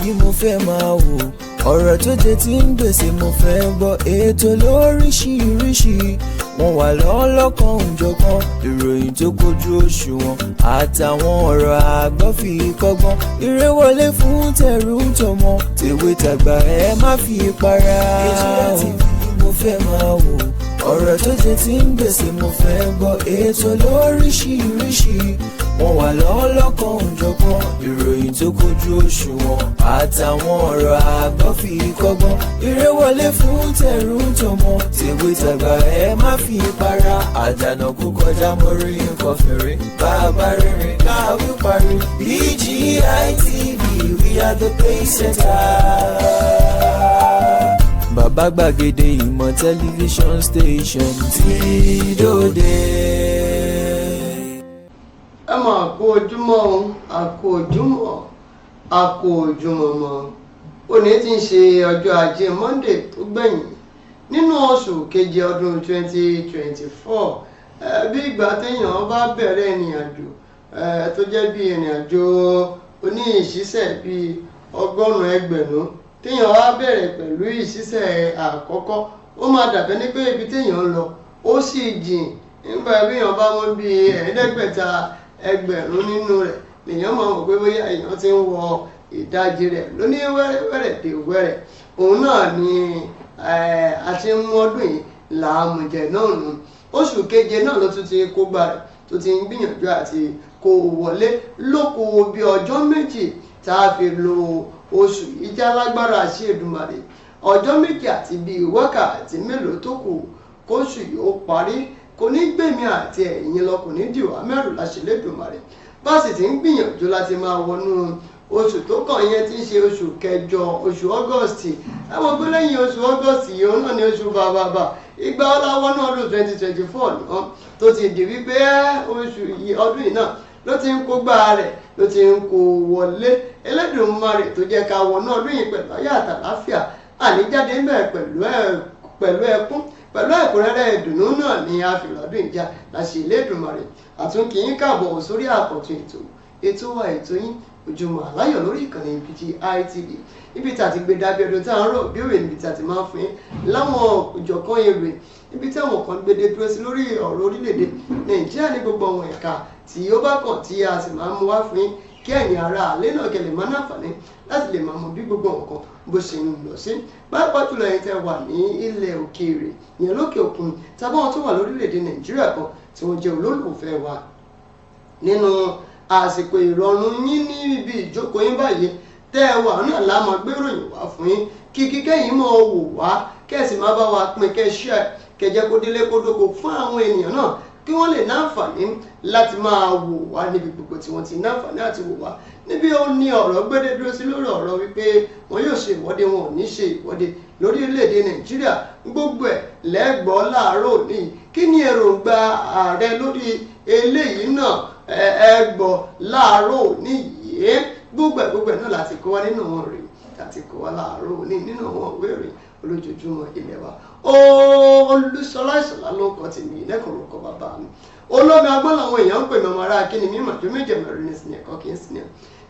Mo fẹ́ máa wò, ọ̀rọ̀ tó jẹ tí ń gbèsè mo fẹ́ gbọ́, ètò lóríṣiríṣi, wọ́n wà lọ́lọ́kan òjọ̀kan, ìròyìn tó kojú òṣùwọ̀n àtàwọn ọ̀rọ̀ àgbọ́ fi kọ́gbọ́n. Eré wọlé fún tẹ̀rù tọmọ, tèwe tàgbà, ẹ má fi para. BGI TV mo fẹ́ máa wò, ọ̀rọ̀ tó jẹ tí ń gbèsè mo fẹ́ gbọ́, ètò lóríṣiríṣi, wọ́n wà lọ́lọ́kan òjọ̀kan, ìròyìn tó kojú òṣùwọ̀n àtàwọn ọ̀rọ̀ àgbọ́ fi kọ́gbọ́n. Eré wọlé fún tẹ̀rù tọmọ, tèwe tàgbà, ẹ má fi para. Àdànà kú kọjá, mo rí nǹkan fèrè, bàbá rere káwí parí. BGI TV, we are the pace setter. Bàbá gbàgede ìmọ̀ tẹlifíṣọ̀n station tí dòde. Ẹ máa kú ojúmọ́ o, a kú ojúmọ́, a kú ojúmọ́ mọ́. Òní tí ń ṣe ọjọ́ Ajé Monday tó gbẹ̀yìn nínú oṣù keje ọdún 2024. Bí ìgbà téèyàn bá bẹ̀rẹ̀ ìrìn àjò tó jẹ́ bí ìrìn àjò oní ìṣísẹ̀ bíi 100,000, téèyàn wá bẹ̀rẹ̀ pẹ̀lú ìṣísẹ̀ àkọ́kọ́, ó máa dàbẹ́ ní pé ibi téèyàn ń lọ ó sì jìn. Nígbà bí èèyàn bá mú bíi 5,000 nínú rẹ̀, lèèyàn máa mọ̀ pé bóyá èèyàn ti ń wọ ìdajì rẹ̀ lóní wẹ́rẹ́wẹ́rẹ́ dé wẹ́rẹ́. Òun náà ni a ti ń mú ọdún yìí làámùjẹ náà nù. Oṣù keje náà ló tún ti kó gbà rẹ̀, tó ti ń gbìyànjú àti kó wọlé lóko bí ọjọ́ 2 tá a fi lo oṣù yìí já lágbára sí Èdùmàrè. Ọjọ́ 2 àti bíi wákàtí mélòó tó kù kóṣù yìí ó parí, kò ní gbèmí àti ẹ̀yìn lọ, kò ní dìwà mẹ́rù láṣẹ Lédùmarè. Bá sì ti ń gbìyànjú láti máa wọnú oṣù tó kàn yẹn tí ń ṣe oṣù kẹjọ, oṣù August. Ẹ̀wọ̀n pé lẹ́yìn oṣù August yìí, òun náà ní oṣù bàbàbà. Ìgbà ọlá wọnú ọdún 2024 náà tó ti di wípé oṣù yìí, ọdún yìí náà ló ti ń kó gbá rẹ̀, ló ti ń kó wọlé. Elédùmarè tó jẹ́ ká wọnú ọdún yìí pẹ̀lú ayé àtàláfíà, àníjáde ń bẹ̀ pẹ̀lú ẹkún, pẹ̀lú ẹ̀kúnrẹ́rẹ́ ìdùnnú náà ni a fi lọ́dún ìjà láṣẹ Elédùmarè. Àtúnkì yín káàbọ̀ sórí àkọ́tún ètò wa, ètò yín, Ojúmọ́ Aláyọ̀ lórí ìkànnì BGI TV, ibi tí a ti gbé dábẹ́ ọdún tá à ń rọ̀ bí òwe, níbi tí a ti máa ń fún yín láwọn òjọ̀kan èrè, ibi tí àwọn kan gbédé dúró sí lórí ọ̀rọ̀ orílẹ̀-èdè Nàìjíríà ní gbogbo àwọn ẹ̀ka tí ó bá kàn, tí a sì máa ń mú wá fún yín kí ẹ̀yin ará àlẹ́ náà kẹ́ lè máa náfààní láti lè máa mọ bí gbogbo nǹkan bó ṣe ń lọ sí, pàápàá jùlọ ẹ̀yin tẹ́ wà ní ilẹ̀ òkèèrè yẹn, lókè òkun, tàbí àwọn tó wà lórílẹ̀-èdè Nàìjíríà kan tí wọ́n jẹ́ olólùfẹ́ wa. Nínú àsìkò ìrọ̀rùn yín ní ibi ìjókòó yín báyìí tẹ́ ẹ wà náà la máa gbé ìròyìn wá fún yín, kí kíkẹ́ yìí máa wò wá, kẹ́ sì máa bá wa pín, kẹ́ share, kẹ́ jẹ́ kó délé kó dóko fún àwọn ènìyàn náà kí wọ́n lè náǹfààní láti máa wò wá níbi gbogbo tí wọ́n ti náǹfààní àti wò wá. Níbi ó ní ọ̀rọ̀ gbédé dúró sí lórí ọ̀rọ̀ wípé wọn yóò ṣe ìwọ́de, wọn ò ní ṣe ìwọ́de lórílẹ̀‐èdè Nàìjíríà, gbogbo ẹ̀ lẹ́gbọ́ọ́ láàárọ̀ òní. Kí ni èròǹgbà ààrẹ lórí eléyìí náà? Ẹ gbọ́ láàárọ̀ òní yìí. Gbogbo ẹ̀ náà láti kó wá nínú àwọn rèé láti kó wá láàárọ̀ òní nínú àwọn ìwé ìròyìn olójoojúmọ́ ilé wa. Olúṣọlá Ìṣọ̀lá ló kọ́ tèmi, lẹ́kọ̀ọ́ ló kọ́ bàbá mi. Olómi ọgbọ́n làwọn èèyàn ń pè mí, ọmọ ará kíni mímọ̀ tó méje mẹ́rin ní sinmi ẹ̀kọ́ kì í sinmi.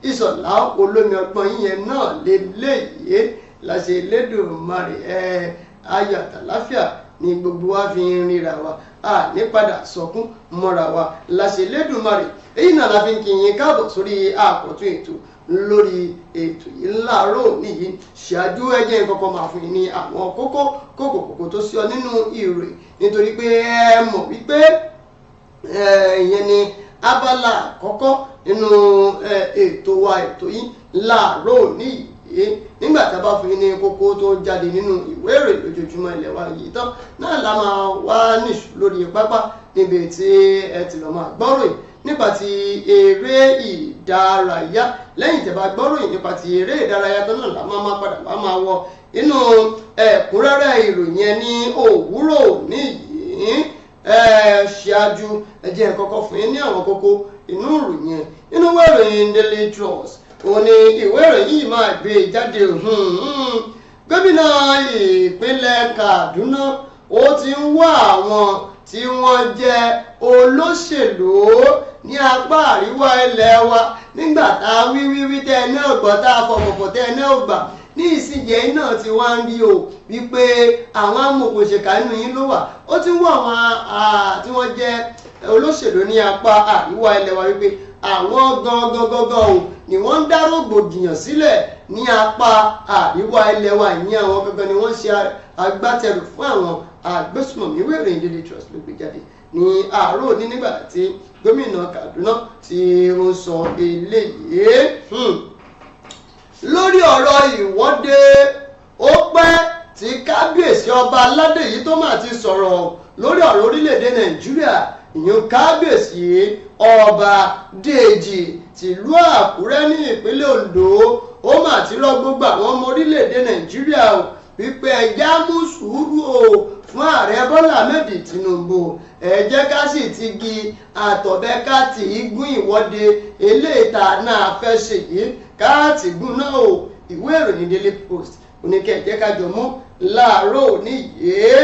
Ìṣọ̀lá olómi ọgbọ́n yíyẹn náà lélẹ́yìí láṣẹ Elédùmarè. Ẹ ayọ̀ àtàláfíà ni gbogbo wa fi ń ríra wa, a ní padà sọkún mọ́ra wa láṣẹ Elédùmarè. Èyí náà la fi ń kí yín káàbọ̀ sórí àkọ́tún ètò lórí ètò yìí láàárọ̀ nìyí. Ṣáájú, ẹ jẹ́ kọ́kọ́ máa fún yín ní àwọn kókó kókó kókó tó sí ọ nínú ìròyìn, nítorí pé ẹ mọ̀ wípé ìyẹn ni abala àkọ́kọ́ nínú ètò wa, ètò yìí láàárọ̀ nìyí. Nígbà tá a bá fún yín ní kókó tó jáde nínú ìwé ìròyìn lójoojúmọ́ ilé wa yìí tán náà la máa wá nìṣó lórí pápá, níbi tí ẹ ti lọ máa gbọ́ròyìn nípa ti eré ìdárayá. Lẹ́yìn tẹ́ bá gbọ́ròyìn nípa ti eré ìdárayá tó náà la máa padà wá máa wọ inú ẹ̀kúnrẹ́rẹ́ ìròyìn ẹ ní òwúrọ̀ níyìí. Ẹ ṣáájú, ẹ jẹ́ kọ́kọ́ fún yín ní àwọn kókó inú ìròyìn ẹ. Nínú ìwé ìròyìn Daily Trust, òun ni ìwé ìròyìn yìí máa gbé jáde. Gómìnà ìpínlẹ̀ Kaduna ó ti ń wá àwọn tí wọ́n jẹ́ olóṣèlú. ní apá àríwá ilẹ̀ wa. Nígbà tá a wí wí tẹ́ ẹ náà gbọ́, tá a fọ̀fọ̀fọ̀ tẹ́ ẹ náà gbà, ní ìsìnyẹ́ náà ti wá ń rí o wípé àwọn amòòkùnṣèkà nínú yín ló wà. Ó ti ń wọ àwọn tí wọ́n jẹ́ olóṣèlú ní apá àríwá ilẹ̀ wa wípé àwọn gangan gangan o ni wọ́n ń dá rògbòdìyàn sílẹ̀ ní apá àríwá ilẹ̀ wa. Ìyẹn àwọn gangan ni wọ́n ṣe agbátẹrù fún àwọn agbésùmọ̀mí. Ìwé ìròyìn Daily Trust ló gbé jáde ní àárọ̀ ní nígbà tí gómìnà Kaduna tí ó ń sọ eléyìí. Lórí ọ̀rọ̀ ìwọ́de, ó pẹ́ tí kábíyèsí ọba aládé yìí tó máa ti sọ̀rọ̀ lórí ọ̀rọ̀ orílẹ̀-èdè Nàìjíríà. Ìyẹn kábíyèsí ọba Dèjì tìlú Àkúrẹ́ ní ìpínlẹ̀ Oǹdó, ó mà ti rọ gbogbo àwọn ọmọ orílẹ̀-èdè Nàìjíríà o wípé ẹjá mú sùúrù o fún ààrẹ Bọ́lá Ahmed Tinubu, ẹ jẹ́ ká sì ti gi àtọ̀bẹ ká tì í gún ìwọ́de eléyìí tá a náà fẹ́ ṣe yìí, ká tì gún náà o. Ìwé ìròyìn Daily Post oníkẹ́ ká jọ mú láàárọ̀ òní yìí.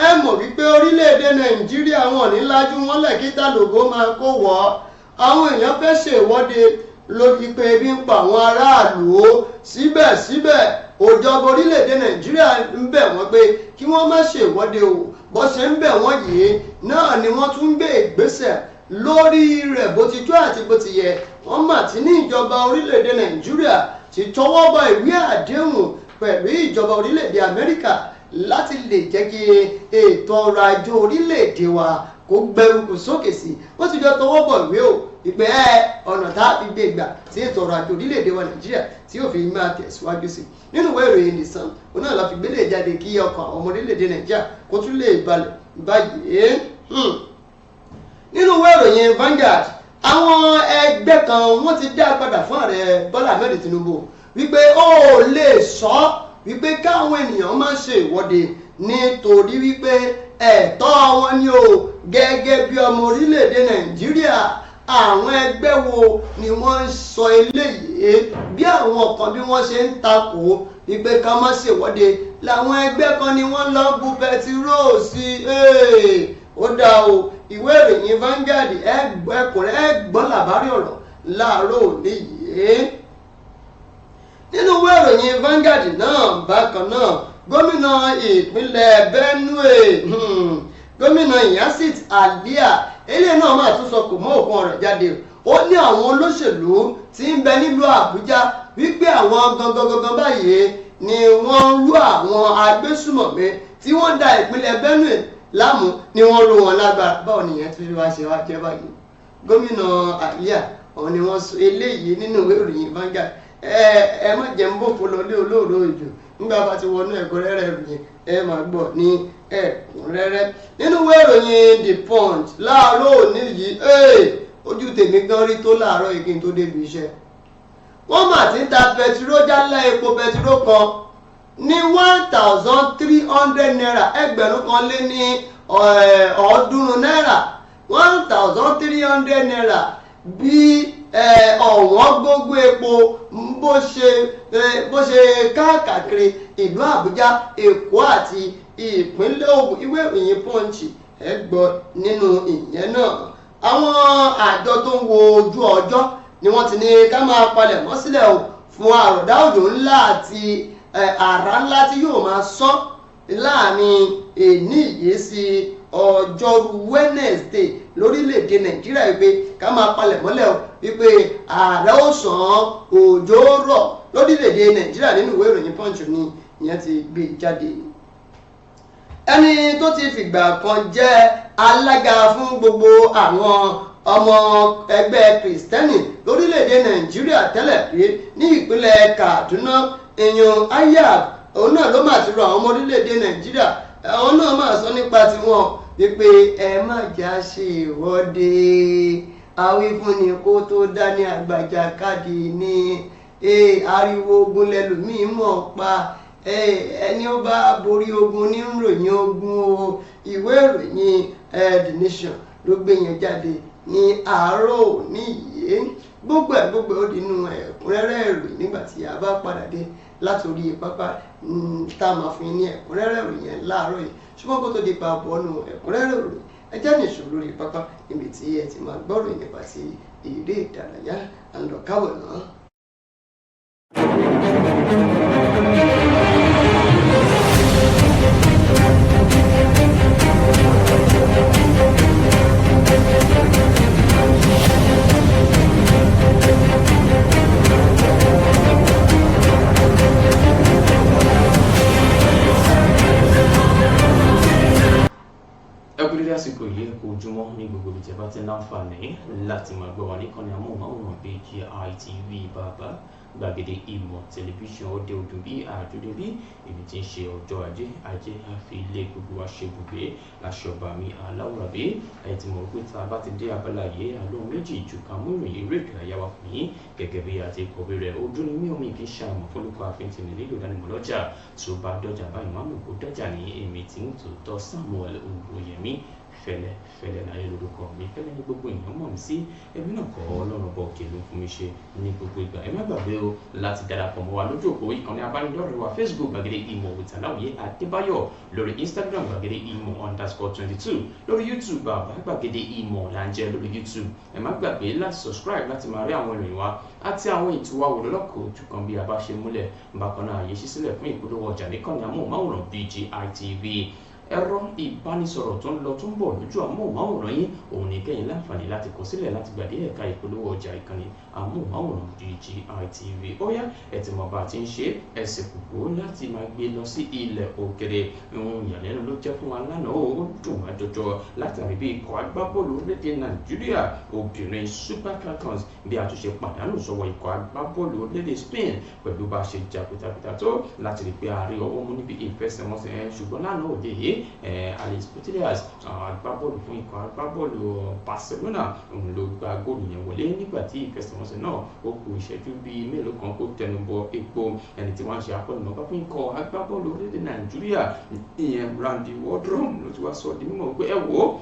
Ẹ mọ̀ wípé orílẹ̀-èdè Nàìjíríà wọn ní lájú wọn lẹ́kítà lògó máa kó wọ́. Àwọn èèyàn fẹ́ ṣe ìwọ́de lórí pé ebi ń pa àwọn aráàlú o. Síbẹ̀síbẹ̀ òjọba orílẹ̀-èdè Nàìjíríà ń bẹ̀ wọ́n pé kí wọ́n má ṣe ìwọ́de o. Bó ṣe ń bẹ̀ wọ́n yìí náà ni wọ́n tún gbé ìgbésẹ̀ lórí rẹ̀ bó ti tó àti bó ti yẹ. Wọ́n mà ti ní ìjọba orílẹ̀-èdè Nàìjíríà ti tọwọ́ bọ ìwé àdéhùn pẹ̀lú ìjọba orílẹ̀-èdè Amẹ́ríkà láti lè jẹ́ kí ètò ọrọ̀ ajé orílẹ̀-èdè wa kó gbẹrùkù sókè sí. Wọ́n ti jọ tọwọ́ bọ̀ ìwé o ìpè ọ̀nà tá a fi gbé gbà tí ètò ọrọ̀ ajé orílẹ̀-èdè wa Nàìjíríà tí yóò fi máa tẹ̀síwájú sí. Nínú ìwé ìròyìn The Sun, òun náà la fi gbélé jáde kí ọkàn àwọn ọmọ orílẹ̀-èdè Nàìjíríà kó tún lè balẹ̀ báyìí. Nínú ìwé ìròyìn Vanguard, àwọn ẹgbẹ́ kan wọ́n ti dá padà fún ààrẹ Bọ́lá Ahmed Tinubu wípé ó lè sọ wípé káwọn ènìyàn máa ṣe ìwọ́de nítorí wípé ẹ̀tọ́ wọn ni o gẹ́gẹ́ bí ọmọ orílẹ̀-èdè Nàìjíríà. Àwọn ẹgbẹ́ wo ni wọ́n ń sọ eléyìí? Bí àwọn kan bí wọ́n ṣe ń takò wípé ká má ṣèwọ́de làwọn ẹgbẹ́ kan ni wọ́n lọ bu pẹtiró sí. Ó dá o, ìwé ìròyìn Vanguard ẹkùnrin ẹgbọ́n làbárí ọ̀rọ̀ láàárọ̀ òní yìí. Nínú ìwé ìròyìn Vanguard náà bákan náà, gómìnà ìpínlẹ̀ Benue, gómìnà Iyasit Alia, eléyìí náà máa tún sọ kò mọ́ òkun ọ̀rọ̀ jáde. Ó ní àwọn olóṣèlú tí ń bẹ nílùú Àbújá wípé àwọn gangan gangan báyìí ni wọ́n ń rú àwọn agbésùmọ̀mí tí wọ́n da ìpínlẹ̀ Benue láàmú, ni wọ́n rú wọn lágbára. Báwo nìyẹn tí wàá ṣe wá jẹ́ báyìí? Gómìnà Alia òun ni wọ́n sọ eléyìí nínú ìwé ìròyìn Vanguard. Ẹ má jẹ́ ń bòfo lọ lé olóòrò ìjò nígbà bá ti wọnú ẹ̀kúnrẹ́rẹ́ ìròyìn, ẹ máa gbọ́ ní ẹ̀kúnrẹ́rẹ́. Nínú ìwé ìròyìn The Punch láàárọ̀ òní yìí, ojú tèmi gan rí tó láàárọ̀ yìí kí n tó débi iṣẹ́. Wọ́n mà ti ń ta pẹtiró jálá epo pẹtiró kan ní 1,300 naira, 1,300 náírà, 1,300 naira. Bí ọ̀wọ́n gógó epo bó ṣe káàkiri ìlú Àbújá, Èkó àti ìpínlẹ̀ Ògùn. Ìwé ìròyìn Punch ẹ gbọ́ nínú ìyẹn náà. Àwọn àjọ tó ń wo ojú ọjọ́ ni wọ́n ti ní ká máa palẹ̀ mọ́ sílẹ̀ o fún àròdá òjò ńlá àti àrá ńlá tí yóò máa sán láàrin èní yìí sí ọjọ́rú Wednesday lórílẹ̀‐èdè Nàìjíríà, wípé ká máa palẹ̀ mọ́lẹ̀ o wípé ààrẹ ó sàn òjò rọ̀ lórílẹ̀‐èdè Nàìjíríà. Nínú ìwé ìròyìn Punch ni ìyẹn ti gbé jáde. Ẹni tó ti fìgbà kan jẹ́ alága fún gbogbo àwọn ọmọ ẹgbẹ́ Kristẹni lórílẹ̀‐èdè Nàìjíríà tẹ́lẹ̀ rí ní ìpínlẹ̀ Kaduna, èèyàn Ayab, òun náà ló máa ti rọ àwọn ọmọ orílẹ̀‐èdè Nàìjíríà. Àwọn náà máa sọ nípa tiwọn wípé ẹ má jà ṣe ìwọ́de, awífúnni kó tó dání àgbàjà káàdì ní ariwo ogun lẹlòmíín mọ̀ pa, ẹni ó bá borí ogun ní ròyìn ogun o. Ìwé ìròyìn The Nation ló gbé yẹn jáde ní àárọ̀ òní yìí. Gbogbo ẹ̀ ó dínú ẹ̀kúnrẹ́rẹ́ ìròyìn nígbà tí a bá padà dé látòrí pápá tá a máa fún yín ní ẹ̀kúnrẹ́rẹ́ ìròyìn yẹn láàárọ̀ yìí. Ṣùgbọ́n kó tó di pa bọ́ọ̀nù ẹ̀kúnrẹ́rẹ́ ìròyìn, ẹ Ẹ jẹ́ nìṣó lórí pápá níbi tí ẹ ti máa gbọ́rọ̀ nípa ti eré ìdárayá. À ń lọ káwọ̀ náà. Ẹ kú dédé àsìkò yìí, ẹ kú ojúmọ́ ní gbogbo ibi tí ẹ bá ti ń láǹfààní láti máa gbọ́ wa níkànnì amóhùnmáwòrán BGI TV, bàbá gbàgede ìmọ̀ tẹlifíṣàn. Òde òdùn bí àdúdé bí èmi ti ń ṣe ọjọ́ ajé, ajé àfi ilé gbogbo wa ṣe bùgbé láṣọba mi aláwòrán bí ẹ ti mọ̀ pé tá a bá ti dé abala yìí, àlóhun méjì ju ká mú ìròyìn eré ìdárayá wa fún yín gẹ́gẹ́ bí a ti kọ̀wé rẹ̀. Ojú ni mí, omi kì í ṣàmọ̀ fọlùkọ́ àfihàn tèmi nílò ìdánimọ̀ lọ́jà tó bá dọ́jà báyìí wọ́n á mọ̀ kó dọ́jà ní. Èmi tí ń tòótọ́ Samuel Owóyẹmí Fẹlẹ Fẹlẹ láyé lórúkọ mi, Fẹlẹ ní gbogbo èèyàn mọ̀ mí sí. Ẹbí náà kọ́ Ọlọ́run bọ̀ òkè ló ń fún mi ṣe ní gbogbo ìgbà. Ẹ má gbàgbé o láti darapọ̀ mọ́ wa lójú òpó ìkànnì abánidọ́rẹ̀ẹ́ wa: Facebook, Gbàgede Ìmọ̀ with Aláwìyé Adébáyọ̀; lórí Instagram, Gbàgede Ìmọ̀ _22; lórí YouTube, bàbá Gbàgede Ìmọ̀ là ń jẹ́ lórí YouTube. Ẹ má gbàgbé láti subscribe láti máa rí àwọn ìròyìn wa àti àwọn ètò wa wò lọ́lọ́kọ̀ ojú kan bí a bá ṣe múlẹ̀. Bákan náà, àyè ṣí sílẹ̀ fún ìpolówó ọjà níkànnì amóhùnmáwòrán BGI TV. Ẹ̀rọ ìbánisọ̀rọ̀ tó ń lọ tó ń bọ̀ lójú amóhùnmáwòrán yín, òun ní kẹ́yìn láǹfààní láti kọ sílẹ̀ láti gbàdé ẹ̀ka ìpolówó ọjà ìkànnì amóhùnmáwòrán BGI TV. Ó yá, ẹ ti mọ̀ bá a ti ń ṣe ẹsẹ̀ kòkó láti máa gbé lọ sí ilẹ̀ òkèrè. Ohun ìyàlẹ́nu ló jẹ́ fún wa lánàá, ó dùn wá jọjọ látàrí bí ikọ̀ agbábọ́ọ̀lù orílẹ̀-èdè Nàìjíríà obìnrin Super Falcons bí a tún ṣe pàdánù sọ́wọ́ ikọ̀ agbábọ́ọ̀lù orílẹ̀-èdè Spain, pẹ̀lú bá a ṣe jà pitapita tó láti rí pé a rí ọwọ́ mú níbi ìfẹsẹ̀wọnsẹ̀. Ṣùgbọ́n lánàá òde yìí, Alex Putellas, agbábọ́ọ̀lù fún ikọ̀ agbábọ́ọ̀lù Barcelona, òun ló gba góòlù yẹn wọlé nígbà tí ìfẹsẹ̀wọnsẹ̀ náà ó kù ìṣẹ́jú bíi mélòó kan kó tẹnu bọ epo. Ẹni tí wọ́n ń ṣe akọ́nimọ̀ọ́gbá fún ikọ̀ agbábọ́ọ̀lù orílẹ̀-èdè Nàìjíríà, ìyẹn Randy Waldrum, ló ti wá sọ di mímọ̀ pé, ẹ wò ó,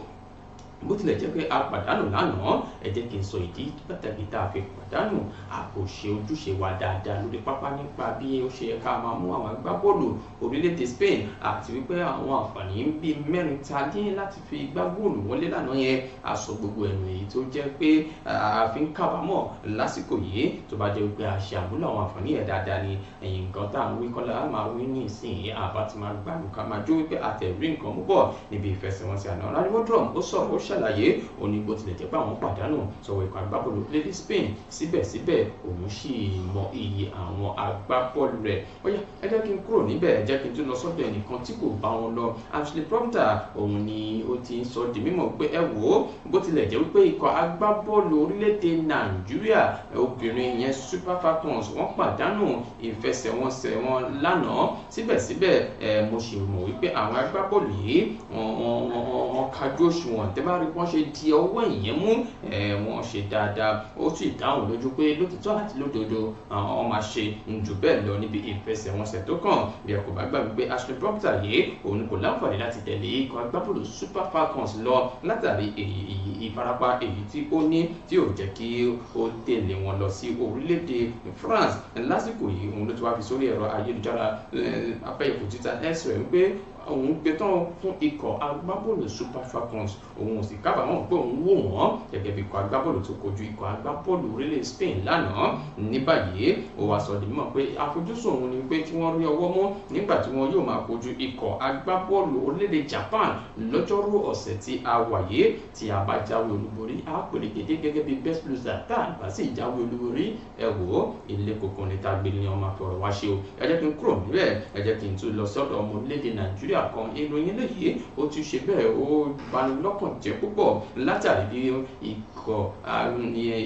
bó tilẹ̀ jẹ́ pé a pàdánù lánàá, ẹ jẹ́ kí n sọ ìdí pàtàkì tá a fi pàdánù. A kò ṣe ojúṣe wa dáadáa lórí pápá nípa bí ó ṣe yẹ ká máa mú àwọn agbábọ́ọ̀lù orílẹ̀-èdè Spain, àti wípé àwọn àǹfààní bíi mẹ́rin ta ní láti fi gbá góòlù wọlé lánàá yẹn, a sọ gbogbo ẹnu, èyí tó jẹ́ pé a fi ń kábàámọ̀ lásìkò yìí. Tó bá jẹ́ wípé a ṣe àmúlò àwọn àǹfààní yẹn dáadáa ni, ẹ̀yìn nǹkan tá à ń wí kọ́lá máa wí ní ìsìn, àbá ti máa gbàlù ká máa jó wípé àtẹ̀rí nǹkan mú bọ̀ níbi ìfẹsẹ̀wọnsẹ̀ àná. Randy Waldrum ó sọ̀rọ̀, ó ṣàlàyé, ó ní bó tilẹ̀ jẹ́ pé àwọn pàdánù sọ̀rọ̀ ikọ̀ agbábọ́ọ̀lù orílẹ̀-èdè Spain, síbẹ̀síbẹ̀ òun sì mọ iyì àwọn agbábọ́ọ̀lù rẹ̀. Ó yá, ẹ jẹ́ kí n kúrò níbẹ̀, ẹ jẹ́ kí n tún lọ sọ́dọ̀ ẹnìkan tí kò bá wọn lọ. Ashley Prompter, òun ni ó ti ń sọ di mímọ̀ pé, ẹ wò ó, bó tilẹ̀ jẹ́ wípé ikọ̀ agbábọ́ọ̀lù orílẹ̀-èdè Nàìjíríà obìnrin yẹn Super Falcons wọ́n pàdánù ìfẹsẹ̀wọnsẹ̀ wọn lánàá, síbẹ̀síbẹ̀ ẹ mo sì mọ̀ wípé àwọn agbábọ́ọ̀lù yìí wọ́n kájú òṣùwọ̀n. Tẹ́ bá rí wọ́n ṣe di ọwọ́ ìyẹn mú, wọ́n ṣe dáadáa. Ó sì dáhùn lójú pé lótìtọ́ àti lódodo, àwọn máa ṣe jù bẹ́ẹ̀ lọ níbi ìfẹsẹ̀wọnsẹ̀ tó kàn. Bí ẹ kò bá gbàgbé pé Ashley Proctor yìí, òun kò láǹfààní láti tẹ̀lé ikọ̀ agbábọ́ọ̀lù Super Falcons lọ látàrí ìfarapa èyí tí ó ní, tí ò jẹ́ kí ó tẹ̀lé wọn lọ sí orílẹ̀-èdè France. Lásìkò yìí, òun ló ti wá fi sórí ẹ̀rọ ayélujára afẹ́yẹ̀fò Twitter X rẹ̀ wípé òun gbé tán fún ikọ̀ agbábọ́ọ̀lù Super Falcons, òun ò sì kábàámọ̀ pé òun wò wọ́n gẹ́gẹ́ bí ikọ̀ agbábọ́ọ̀lù tó kojú ikọ̀ agbábọ́ọ̀lù orílẹ̀ Spain lánàá. Ní báyìí, ó wá sọ di mímọ̀ pé àfojúsùn òun ni pé kí wọ́n rí ọwọ́ mú nígbà tí wọ́n yóò máa kojú ikọ̀ agbábọ́ọ̀lù orílẹ̀-èdè Japan lọ́jọ́rú ọ̀sẹ̀ tí a wà yìí. Tí a bá jáwé olúborí, a pèrè dédé gẹ́gẹ́ bí best loser. Tá a bá sì jáwé olúborí, ẹ wò ó, ilé kòkó ní tá a gbé ní ọmọ àfọ̀rọ̀ wá ṣe o. Ẹ jẹ́ kí n kúrò níbẹ̀, ẹ jẹ́ kí n tún lọ sọ́dọ̀ ọmọ orílẹ̀-èdè Nàìjíríà kan. Ìròyìn eléyìí, ó tún ṣe bẹ́ẹ̀, ó bani lọ́kàn jẹ́ púpọ̀ látàrí bí ikọ̀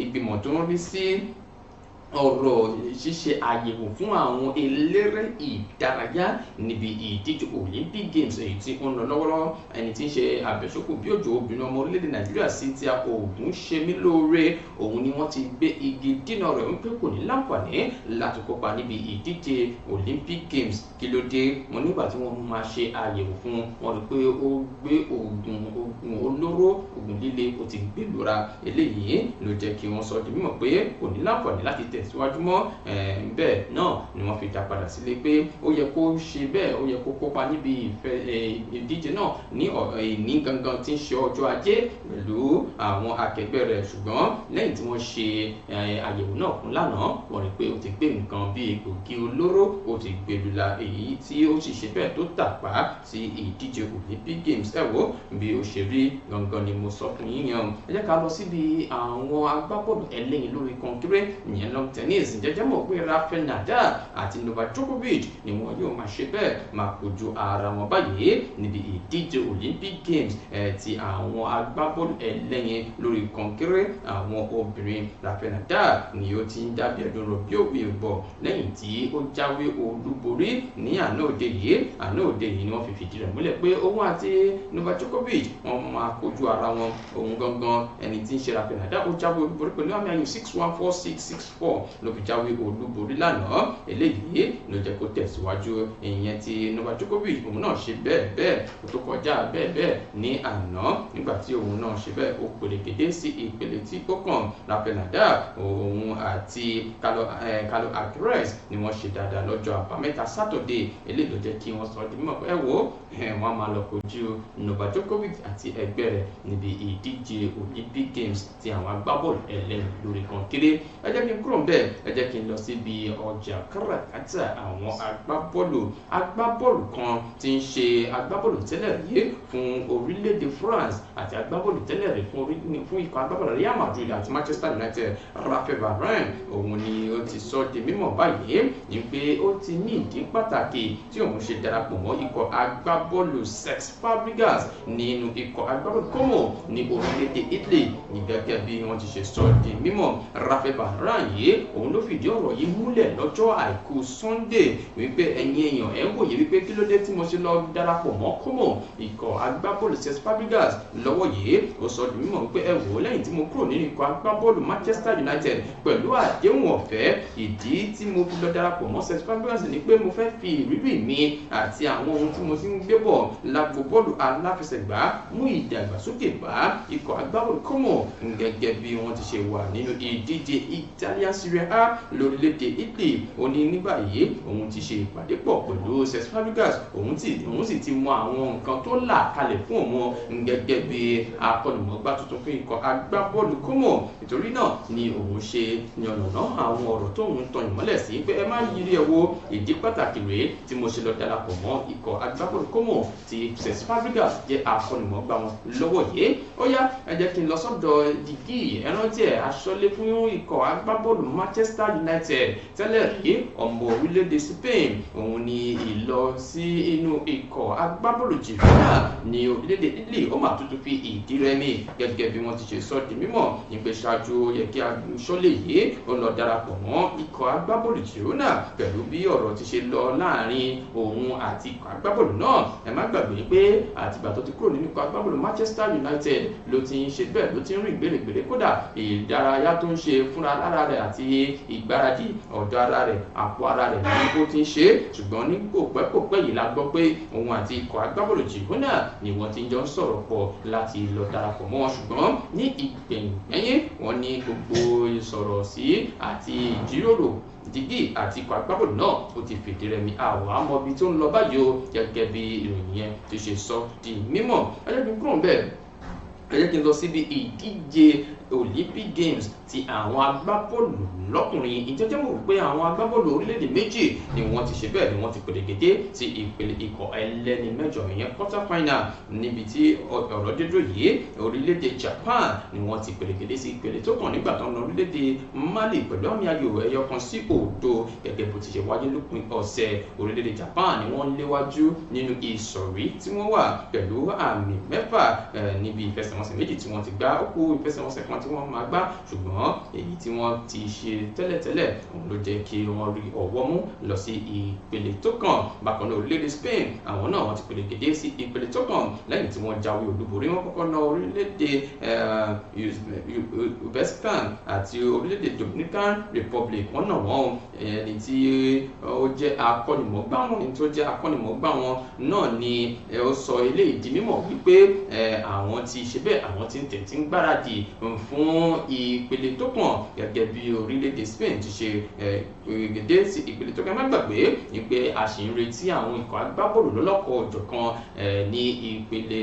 ìgbìmọ̀ tó ń rí sí ọ̀rọ̀ ṣíṣe àyẹ̀wò fún àwọn eléré ìdárayá níbi ìdíje Olympic Games èyí tí ó ń lọ lọ́wọ́lọ́wọ́, ẹni tí ń ṣe àbẹ̀sókò bí òjò obìnrin ọmọ orílẹ̀-èdè Nàìjíríà Cynthia Ògúnṣemílóore, òun ni wọ́n ti gbé igi dínà rẹ̀ wípé kò ní láǹfààní láti kópa níbi ìdíje Olympic Games. Kí ló dé? Wọn nígbà tí wọ́n máa ṣe àyẹ̀wò fún wọn, rí pé ó gbé oògùn olóró, oògùn líle, ó ti gbé lura. Eléyìí ló jẹ́ kí wọ́n sọ di mímọ̀ pé kò ní láǹfààní láti tẹ̀síwájú mọ́. Bẹ́ẹ̀ náà ni wọ́n fi dá padà sílé pé ó yẹ kó ṣe bẹ́ẹ̀, ó yẹ kó kópa níbi ìdíje náà ní ìní gangan tí ń ṣe ọjọ́ ajé pẹ̀lú àwọn akẹgbẹ́ rẹ̀, ṣùgbọ́n lẹ́yìn tí wọ́n ṣe àyẹ̀wò náà fún lánàá, wọ́n rí pé ó ti gbé nǹkan bíi egbògi olóró, ó ti gbèlúla, èyí tí ó sì ṣe bẹ́ẹ̀ tó tàpá sí ìdíje Olympic Games. Ẹ wo bí ó ṣe rí gangan ni mo sọ fún yín yẹn. Ẹ jẹ́ ká lọ síbi àwọn agbábọ́ọ̀lù ẹlẹ́yin lórí kọnkéré, ìyẹn long tennis. Jẹ́jẹ́ mọ̀ pé Rafael Nadal àti Novak Djokovic ni wọn yóò máa ṣe bẹ́ẹ̀ máa kojú ara wọn báyìí níbi ìdíje Olympic Games ti àwọn agbábọ́ọ̀lù ẹlẹ́yin lórí kọnkéré àwọn obìnrin. Rafael Nadal ni ó ti ń dábìí ẹ̀dùn rọ̀ bí òwe bọ̀ lẹ́yìn tí ó jáwé olúborí ní àná òde yìí. Àná òde yìí ni wọ́n fi fìdí rẹ̀ múlẹ̀ pé òun àti Novak Djokovic wọ́n máa kojú ara wọn. Òun gangan ẹni tí ń ṣe Rafael Nadal ó jáwé olúborí pẹ̀lú àmì ayò 6-1 4-6 6-4 ló fi jáwé olúborí lánàá. Eléyìí ló jẹ́ kó tẹ̀síwájú. Ìyẹn ti Novak Djokovic, òun náà ṣe bẹ́ẹ̀ bẹ́ẹ̀ ó tó kọjá bẹ́ẹ̀ bẹ́ẹ̀ ní àná nígbà tí òun náà ṣe bẹ́ẹ̀ ó pèrègede sí ìpele tí ó kàn. Rafael Nadal òun àti Carlos Alcaraz ni wọ́n ṣe dáadáa lọ́jọ́ àbámẹ́ta Sátọ̀dé. Eléyìí ló jẹ́ kí wọ́n sọ di mímọ̀ pé ẹ wo wọ́n máa lọ kojú Novak Djokovic àti ẹgbẹ́ rẹ̀ níbi ìdíje Olympic Games ti àwọn agbábọ́ọ̀lù ẹlẹ́yin lórí kọnkéré. Ẹ jẹ́ kí n kúrò ńbẹ̀, ẹ jẹ́ kí n lọ síbi ọjà káràkátà àwọn agbábọ́ọ̀lù. Agbábọ́ọ̀lù kan tí ń ṣe agbábọ́ọ̀lù tẹ́lẹ̀ rí fún orílẹ̀-èdè France àti agbábọ́ọ̀lù tẹ́lẹ̀ rí fún ikọ̀ agbábọ́ọ̀lù Real Madrid àti Manchester United, Rafael Varane, òun ni ó ti sọ di mímọ̀ báyìí ní pé ó ti ní ìdí pàtàkì tí òun ṣe darapọ̀ mọ́ ikọ̀ agbábọ́ọ̀lù Cesc Fabregas nínú ikọ̀ agbábọ́ọ̀lù Como ní orílẹ̀-èdè Italy. Ní gẹ́gẹ́ bí wọ́n ti ṣe sọ di mímọ̀, Rafael Varane yìí òun ló fìdí ọ̀rọ̀ yìí múlẹ̀ lọ́jọ́ àìkú Sunday wípé ẹ̀yin èèyàn ẹ̀ ń wòye wípé kí ló dé tí mo ṣe lọ darapọ̀ mọ́ Como ikọ̀ agbábọ́ọ̀lù Cesc Fabregas lọ́wọ́ yìí. Ó sọ di mímọ̀ wípé ẹ wò ó, lẹ́yìn tí mo kúrò nínú ikọ̀ agbábọ́ọ̀lù Manchester United pẹ̀lú àdéhùn ọ̀fẹ́, ìdí tí mo fi lọ darapọ̀ mọ́ Cesc Fabregas ni pé mo fẹ́ fi ìrírí mi àti àwọn ohun tí mo ti ń gbé bọ̀ lágbo bọ́ọ̀lù aláfẹsẹ̀gbá mú ìdàgbàsókè bá ikọ̀ agbábọ́ọ̀lù Como gẹ́gẹ́ bí wọ́n ti ṣe wà nínú ìdíje Italian Serie A lórílẹ̀‐èdè Italy. Ó ní nígbà yìí òun ti ṣe ìpàdé pọ̀ pẹ̀lú Cesc Fabregas, òun sì ti mọ àwọn nǹkan tó là kalẹ̀ fún òun gẹ́gẹ́ bí akọ́nìmọ̀gbá tuntun fún ikọ̀ agbábọ́ọ̀lù Como. Nítorí náà ni òun ṣe yànnàná àwọn ọ̀rọ̀ tóun tan ìmọ́lẹ̀ sí pé ẹ má yiri ẹ wo, ìdí pàtàkì rèé tí mo ṣe lọ darapọ̀ mọ́ ikọ̀ agbábọ́ọ̀lù Como tí Cesc Fabregas jẹ́ akọ́nìmọ̀gbá wọn lọ́wọ́ yìí. Ó yá, ẹ jẹ́ kí n lọ sọ́dọ̀ Dìgí ẹrántí ẹ̀ aṣọ́lé fún ikọ̀ agbábọ́ọ̀lù Manchester United tẹ́lẹ̀ rí, ọmọ orílẹ̀-èdè Spain. Òun ni ìlọ sí inú ikọ̀ agbábọ́ọ̀lù Girona ní orílẹ̀-èdè Italy ó mà tuntun fi ìdí rẹmi gẹ́gẹ́ bí wọ́n ti ṣe sọ di mímọ̀ nípe ṣáájú ó yẹ kí aṣọ́lé yìí ó lọ darapọ̀ mọ́ ikọ̀ agbábọ́ọ̀lù Girona pẹ̀lú bí ọ̀rọ̀ ti ṣe lọ láàrin òun àti ikọ̀ agbábọ́ọ̀lù náà. Ẹ má gbàgbé pé àtìgbà tó ti kúrò nínú ikọ̀ agbábọ́ọ̀lù Manchester United ló ti ń ṣe bẹ́ẹ̀ ló ti ń rìn gbèrègbèrè, kódà ìdárayá tó ń ṣe fúnra lára rẹ̀ àti ìgbáradì ọ̀dọ̀ ara rẹ̀ àpò ara rẹ̀ ni ó ti ń ṣe. Ṣùgbọ́n ní kò pẹ́ kò pẹ́ yìí la gbọ́ pé òun àti ikọ̀ agbábọ́ọ̀lù Girona ni wọ́n ti jọ ń sọ̀rọ̀ pọ̀ láti lọ darapọ̀ mọ́ wọn. Ṣùgbọ́n ní ìgbẹ̀yìngbẹ́yìn wọ́n ní gbogbo ìsọ̀rọ̀ sí àti ìjíròrò Dìgí àti ikọ̀ agbábọ́ọ̀lù náà ó ti fìdí rẹmi. Àwọn àmọ́ ibi tó ń lọ báyìí o gẹ́gẹ́ bí ìròyìn yẹn ti ṣe sọ di mímọ̀. Ẹ jẹ́ kí n kúrò ńbẹ̀, ẹ jẹ́ kí n lọ síbi ìdíje Olympic Games ti àwọn agbábọ́ọ̀lù lọ́kùnrin. Ìjẹ́jẹ́ mọ̀ pé àwọn agbábọ́ọ̀lù orílẹ̀-èdè méjì ni wọ́n ti ṣe bẹ́ẹ̀ ni wọ́n ti pèrègede sí ìpele ikọ̀ ẹlẹ́ni mẹ́jọ, ìyẹn quarter final. Níbi tí ọ̀rọ̀ dédó yìí, orílẹ̀-èdè Japan ni wọ́n ti pèrègede sí ìpele tó kàn nígbà tó ń lọ orílẹ̀-èdè Mali pẹ̀lú àmì ayò 1-0 gẹ́gẹ́ bó ti ṣe wáyé lópin ọ̀sẹ̀. Orílẹ̀-èdè Japan ni wọ́n léwájú nínú ìsọ̀rí tí wọ́n wà pẹ̀lú àmì 6 níbi ìfẹsẹ̀wọnsẹ̀ méjì tí wọ́n ti gbá. Ó kù ìfẹsẹ̀wọnsẹ̀ kan tí wọ́n máa gbá, ṣùgbọ́n èyí tí wọ́n ti ṣe tẹ́lẹ̀tẹ́lẹ̀ òun ló jẹ́ kí wọ́n rí ọwọ́ mú lọ sí ìpele tó kàn. Bákan náà orílẹ̀-èdè Spain àwọn náà wọ́n ti pèrègede sí ìpele tó kàn lẹ́yìn tí wọ́n jáwé olúborí. Wọ́n kọ́kọ́ na orílẹ̀-èdè Uzbekistan àti orílẹ̀-èdè Dominican Republic, wọ́n nà wọ́n. Ẹni tí ó jẹ́ akọ́nimọ̀ọ́gbá wọn, ẹni tó jẹ́ akọ́nimọ̀ọ́gbá wọn náà ni ó sọ eléyìí di mímọ̀ wípé àwọn ti ṣe bẹ́ẹ̀, àwọn ti ń tẹ̀ tí ń gbáradì fún ìpele tó kàn gẹ́gẹ́ bí orílẹ̀-èdè Spain ti ṣe gèdè sí ìpele tó kàn. Má gbàgbé ni pé a sì ń retí àwọn ikọ̀ agbábọ́ọ̀lù lọ́lọ́kọ̀ òjọ̀kan ní ìpele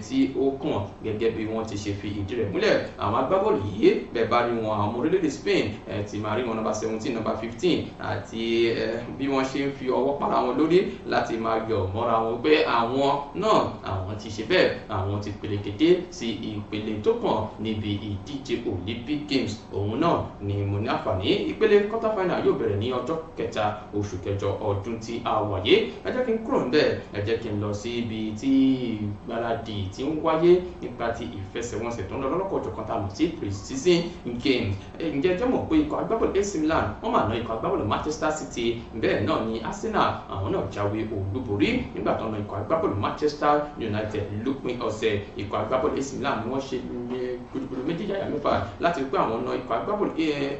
tí ó kàn gẹ́gẹ́ bí wọ́n ti ṣe fi ìdí rẹ̀ múlẹ̀. Àwọn agbábọ́ọ̀lù yìí bẹ́ẹ̀ bá rí wọn, àwọn ọmọ orílẹ̀-èdè Spain ti máa rí wọn nọ́mbà 17, nọ́mbà 15 àti bí wọ́n ṣe ń fi ọwọ́ para wọn lórí láti máa yọ̀ mọ́ra wọn pé àwọn náà àwọn ti ṣe bẹ́ẹ̀, àwọn ti pelegede sí ìpele tó kàn níbi ìdíje Olympic Games. Òun náà ni mo ní àǹfààní ìpele quarter final yóò bẹ̀rẹ̀ ní ọjọ́ kẹta oṣù kẹjọ ọdún tí a wáyé. Ẹ jẹ́ kí n kúrò níbẹ̀, ẹ jẹ́ kí n lọ sí ibi tí ìgbáradì ti ń wáyé nípa ti ìfẹsẹ̀wọnsẹ̀ tó ń lọ lọ́lọ́kọ̀ọ́jọ̀kan tá a mọ̀ sí pre-season games. Ǹjẹ́ jẹ́ mọ̀ pé ikọ̀ agbábọ́ọ̀lù AC Milan wọ́n máa ná ikọ̀ agbábọ́ọ̀lù Manchester City, bẹ́ẹ̀ náà ni Arsenal àwọn náà jáwé olúborí nígbà tó ná ikọ̀ agbábọ́ọ̀lù Manchester United lópin ọ̀sẹ̀. Ikọ̀ agbábọ́ọ̀lù AC Milan ni wọ́n ṣe gudugudu méjì yàyà mẹ́fà láti pé àwọn ná ikọ̀ agbábọ́ọ̀lù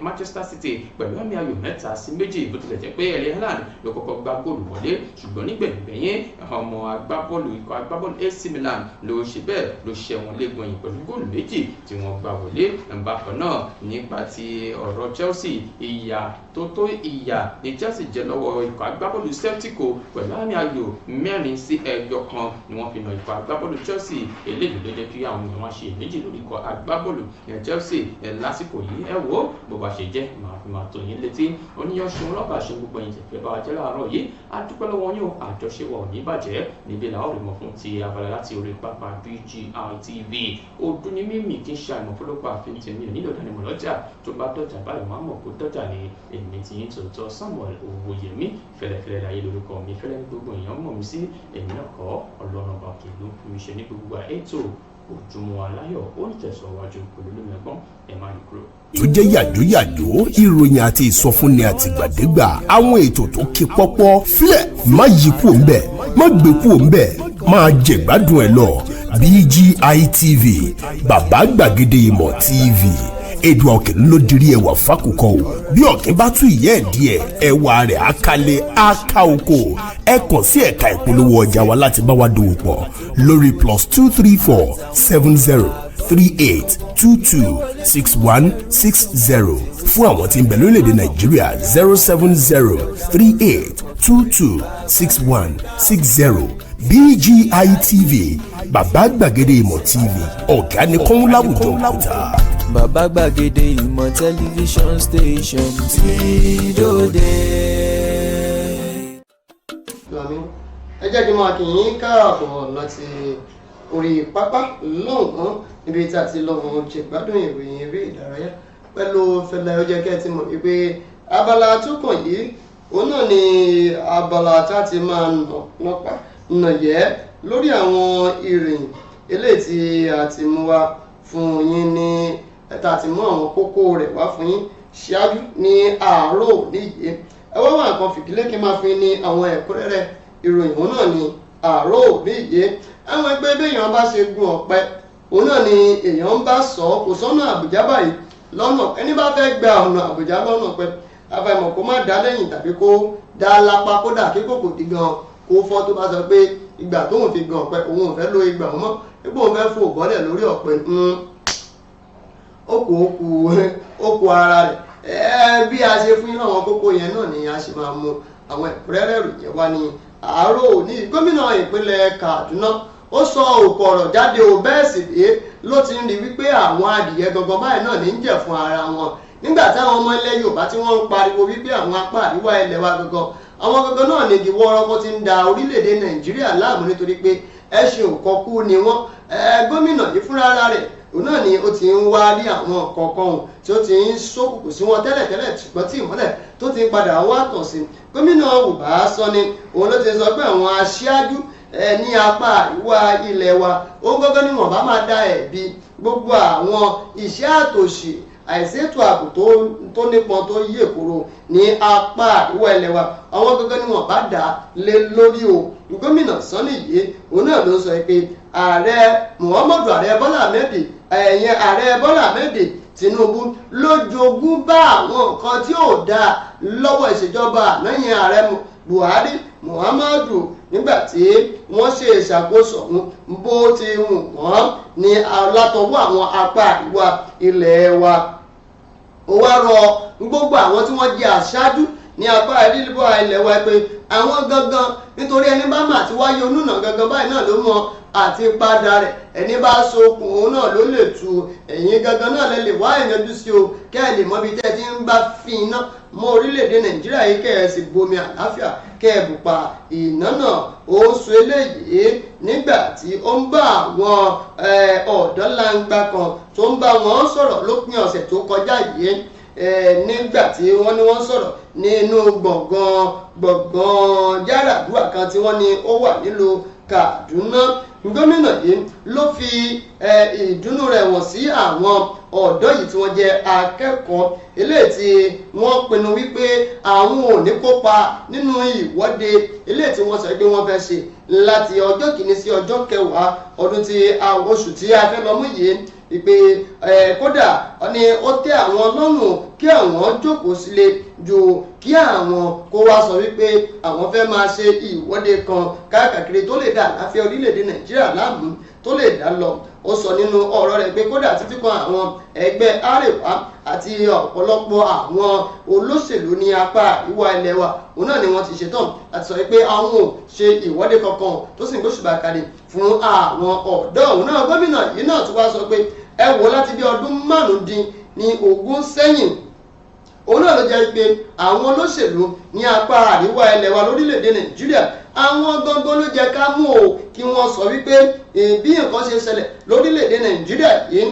Manchester City pẹ̀lú àmì ayò 3-2, bó tilẹ̀ jẹ́ pé Erling Haaland ló kọ́kọ́ gbá góòlù wọlé, ṣùgbọ́n nígbẹ̀yìngbẹ̀yìn ọmọ agbábọ́ọ̀lù ikọ̀ agbábọ́ọ̀lù AC Milan ló ṣe bẹ́ẹ̀ ló ṣe wọn léegun ẹ̀yìn pẹ̀lú góòlù 2 tí wọ́n gbá wọlé. Bákan náà nípa ti ọ̀rọ̀ Chelsea, ìyà tó tó ìyà ni Chelsea jẹ lọ́wọ́ ikọ̀ agbábọ́ọ̀lù Celtic pẹ̀lú àmì ayò 4-1 ni wọ́n fi nà ikọ̀ agbábọ́ọ̀lù Chelsea. Eléyìí ló jẹ́ kí àwọn èèyàn wá ṣe méjì lórí ikọ̀ agbábọ́ọ̀lù Chelsea lásìkò yìí. Ẹ wo bó bá ṣe jẹ́ màá fi máa tó yín létí. Oníyan ṣeun lọ́ba ṣe gbogbo ẹ̀yin tẹ̀fẹ́ bá wa jẹ́ láàárọ̀ yìí, a dúpẹ́ lọ́wọ́ yín o, àjọṣe wa ò ní bàjẹ́. Níbi làwọn rí mọ́ fún ti abala láti orí pápá BGI TV. Ọdún ní mímì kí n ṣe àìmọ̀ fọlọ́pàá àfihàn tèmi ò nílò ìdánimọ̀ lọ́jà tó bá dọ́jà báyìí wọ́n á mọ̀ kó dọ́jà ni. Èmi ti yín tòótọ́ Samuel Owóyẹmí, fẹ́lẹ́fẹ́lẹ́ láyé lórúkọ mi, fẹ́lẹ́ ní gbogbo èèyàn mọ̀ mí sí, èmi náà kọ́ Ọlọ́run ọba òkè ló ń fún mi ṣe ní gbogbo ètò Ojúmọ́ Aláyọ̀. Ó ń tẹ̀síwájú pẹ̀lú lómi ọgbọ́n, ẹ̀ má yí kúrò. Tó jẹ́ yàjóyàjó ìròyìn àti ìsọfúnni àtìgbàdégbà, àwọn ètò tó ké pọ́pọ́ filẹ̀, má yí kúò ńbẹ̀, má gbé kúò ńbẹ̀, máa jẹ̀gbádùn ẹ̀ lọ. BGI TV, bàbá gbàgede ìmọ̀ TV, èdè ọ̀kìn ló dirí ẹwà fákòkò o. Bí ọ̀kìn bá tún ìyẹ́ ẹ̀ díẹ̀, ẹwà rẹ̀ á kálẹ̀ á ká oko. Ẹ kàn sí ẹ̀ka ìpolówó ọjà wa láti bá wa dòwò pọ̀ lórí +234 70 38 22 61 60. Fún àwọn tí ń bẹ lórílẹ̀‐èdè Nàìjíríà, 07038226160. BGI TV, bàbá gbàgede ìmọ̀ TV, ọ̀gá ni kọ́ń láwùjọ òkúta. Bàbá gbàgede ìmọ̀ tẹlifíṣọ̀n station tí dòde. Lámì, ẹ jẹ́ kí n máa kí yín káàbọ̀ láti orí pápá lọ́hùn-ún níbi tí a ti lọ́wọ́ jẹ̀gbádùn ìròyìn eré ìdárayá pẹ̀lú Fẹlẹ́. Ó jẹ́ kẹ́ ẹ ti mọ̀ wípé abala tó kàn yìí, òun náà ni abala tá a ti máa nà nọpa nà yẹ́ lórí àwọn ìròyìn eléyìí tí a ti mú wá fún yín ní tá a ti mú àwọn kókó rẹ̀ wá fún yín ṣáájú ní àárọ̀ níyì. Ẹ wá wà nǹkan fìdílé kí n máa fi ní àwọn ẹ̀kúnrẹ́rẹ́ ìròyìn òun náà ní àárọ̀ níyì. Àwọn ẹgbẹ́ béèyàn bá ṣe gun ọ̀pẹ, òun náà ni èèyàn ń bá sọ. Kò sọ́nà Àbújá báyìí lọ́nà. Ẹni bá fẹ́ gba ọ̀nà Àbújá lọ́nà pẹ́, àfàìmọ̀ kó má dá lẹ́yìn tàbí kó dá lápá, kódà kí kòkò dí gan kó fọ́, tó bá sọ pé ìgbà tóun fi gan ọ̀pẹ, òun ò fẹ́ lo ìgbà wọn mọ́, ipò òun fẹ́ fò bọ́lẹ̀ lórí ọ̀pẹ, ó kù ó kù ó kù ara rẹ̀. Bí a ṣe fún yín àwọn kókó yẹn náà ni a ṣe máa mú àwọn ẹ̀kúnrẹ́rẹ́ ìròyìn wá ní àárọ̀ òní. Gómìnà ìpínlẹ̀ Kaduna ó sọ òkò ọ̀rọ̀ jáde ò, bẹ́ẹ̀ sì dé ló ti ń rí wípé àwọn adìyẹ gangan báyìí náà ní ń jẹ̀ fún ara wọn nígbà táwọn ọmọ ilẹ̀ Yorùbá tí wọ́n ń pariwo wípé àwọn apá àríwá ilẹ̀ wa gangan, àwọn gangan náà ní ìdíwọ́ ọ̀rọ̀kọ́ ti ń da orílẹ̀-èdè Nàìjíríà láàmú nítorí pé ẹṣin òkọkú ni wọ́n. Gómìnà yìí fúnra rẹ̀, òun náà ni ó ti ń wá rí àwọn kọ̀ọ̀kan ohun tí ó ti ń ṣókùnkùn sí wọn tẹ́lẹ̀tẹ́lẹ̀, ṣùgbọ́n tí ìmọ́lẹ̀ tó ti ń padà wá tàn sí. Gómìnà Uba Sani òun ló ti sọ pé àwọn aṣáájú ní apá àríwá ilẹ̀ wa, òun gángan ni wọ́n bá máa da ẹ̀bi gbogbo àwọn iṣẹ́ àtòṣì, àìṣètò ààbò tó nípọn tó yí èkóró ní apá àríwá ilẹ̀ wa, àwọn gángan ni wọ́n bá dà lé lórí o. Gómìnà Sani yìí òun náà ló sọ pé ààrẹ Muhammadu, ààrẹ Bọ́lá Ahmed, ẹ̀yẹn ààrẹ Bọ́lá Ahmed Tinubu ló jogún bá àwọn nǹkan tí ò dáa lọ́wọ́ ìṣèjọba lẹ́yìn ààrẹ Buhari Muhammadu. Nígbà tí wọ́n ṣe ìṣàkóso ọ̀hún bó ti wù wọ́n ní látọwọ́ àwọn apá àríwá ilẹ̀ wa. Ó wá rọ gbogbo àwọn tí wọ́n jẹ́ aṣáájú ní apá àríwá ilẹ̀ wa pé àwọn gangan, nítorí ẹni bá mà ti wáyé onúnà gangan báyìí náà ló mọ àti padà rẹ̀, ẹni bá sokùn òun náà ló lè tu, ẹ̀yin gangan náà lè wá ìyanjú sí o, kẹ́ ẹ lè mọ ibi tẹ́ ẹ ti ń bá fi iná mọ́ orílẹ̀-èdè Nàìjíríà yìí, kẹ́ ẹ sì bomi àlàáfíà kẹ́ ẹ bùpà iná náà. Ó sọ eléyìí nígbà tí ó ń bá àwọn ọ̀dọ́langba kan tó ń bá wọn sọ̀rọ̀ lópin ọ̀sẹ̀ tó kọjá yìí, nígbà tí wọ́n ní wọ́n sọ̀rọ̀ nínú gbọ̀ngàn Yar'Adua kan tí wọ́n ní ó wà nílùú Kaduna. Gómìnà yìí ló fi ìdùnnú rẹ̀ wọ̀n sí àwọn ọ̀dọ́ yìí tí wọ́n jẹ́ akẹ́kọ̀ọ́ eléyìí tí wọ́n pinnu wípé àwọn ò ní kópa nínú ìwọ́de eléyìí tí wọ́n sọ pé wọ́n fẹ́ ṣe láti ọjọ́ kìíní sí ọjọ́ kẹwàá ọdún tí oṣù tí a fẹ́ lọ mú yìí, ìpè kódà ni ó tẹ́ àwọn lọ́rùn kí àwọn jókòó sílé ju kí àwọn kó wá sọ wípé àwọn fẹ́ máa ṣe ìwọ́de kan káàkiri tó lè dá àlàáfíà orílẹ̀-èdè Nàìjíríà láàmú tó lè dá lọ. Ó sọ nínú ọ̀rọ̀ rẹ̀ pé kódà títí kan àwọn ẹgbẹ́ Arewa àti ọ̀pọ̀lọpọ̀ àwọn olóṣèlú ní apá àríwá ilẹ̀ wa òun náà ni wọ́n ti ṣetán àti sọ pé àwọn ò ṣe ìwọ́de kankan tó sì ń gbóṣùbà kalẹ̀ fún àwọn ọ̀dọ́ òun náà. Gómìnà yìí náà tún wá sọ pé ẹ wò láti bí ọdún 15 sẹ́yìn òun náà ló jẹ́ pé àwọn olóṣèlú ní apá àríwá ilẹ̀ wa lórílẹ̀‐èdè Nàìjíríà àwọn gangan ló jẹ́ ká mú o kí wọ́n sọ wípé bí nǹkan ṣe ṣẹlẹ̀ lórílẹ̀‐èdè Nàìjíríà yìí,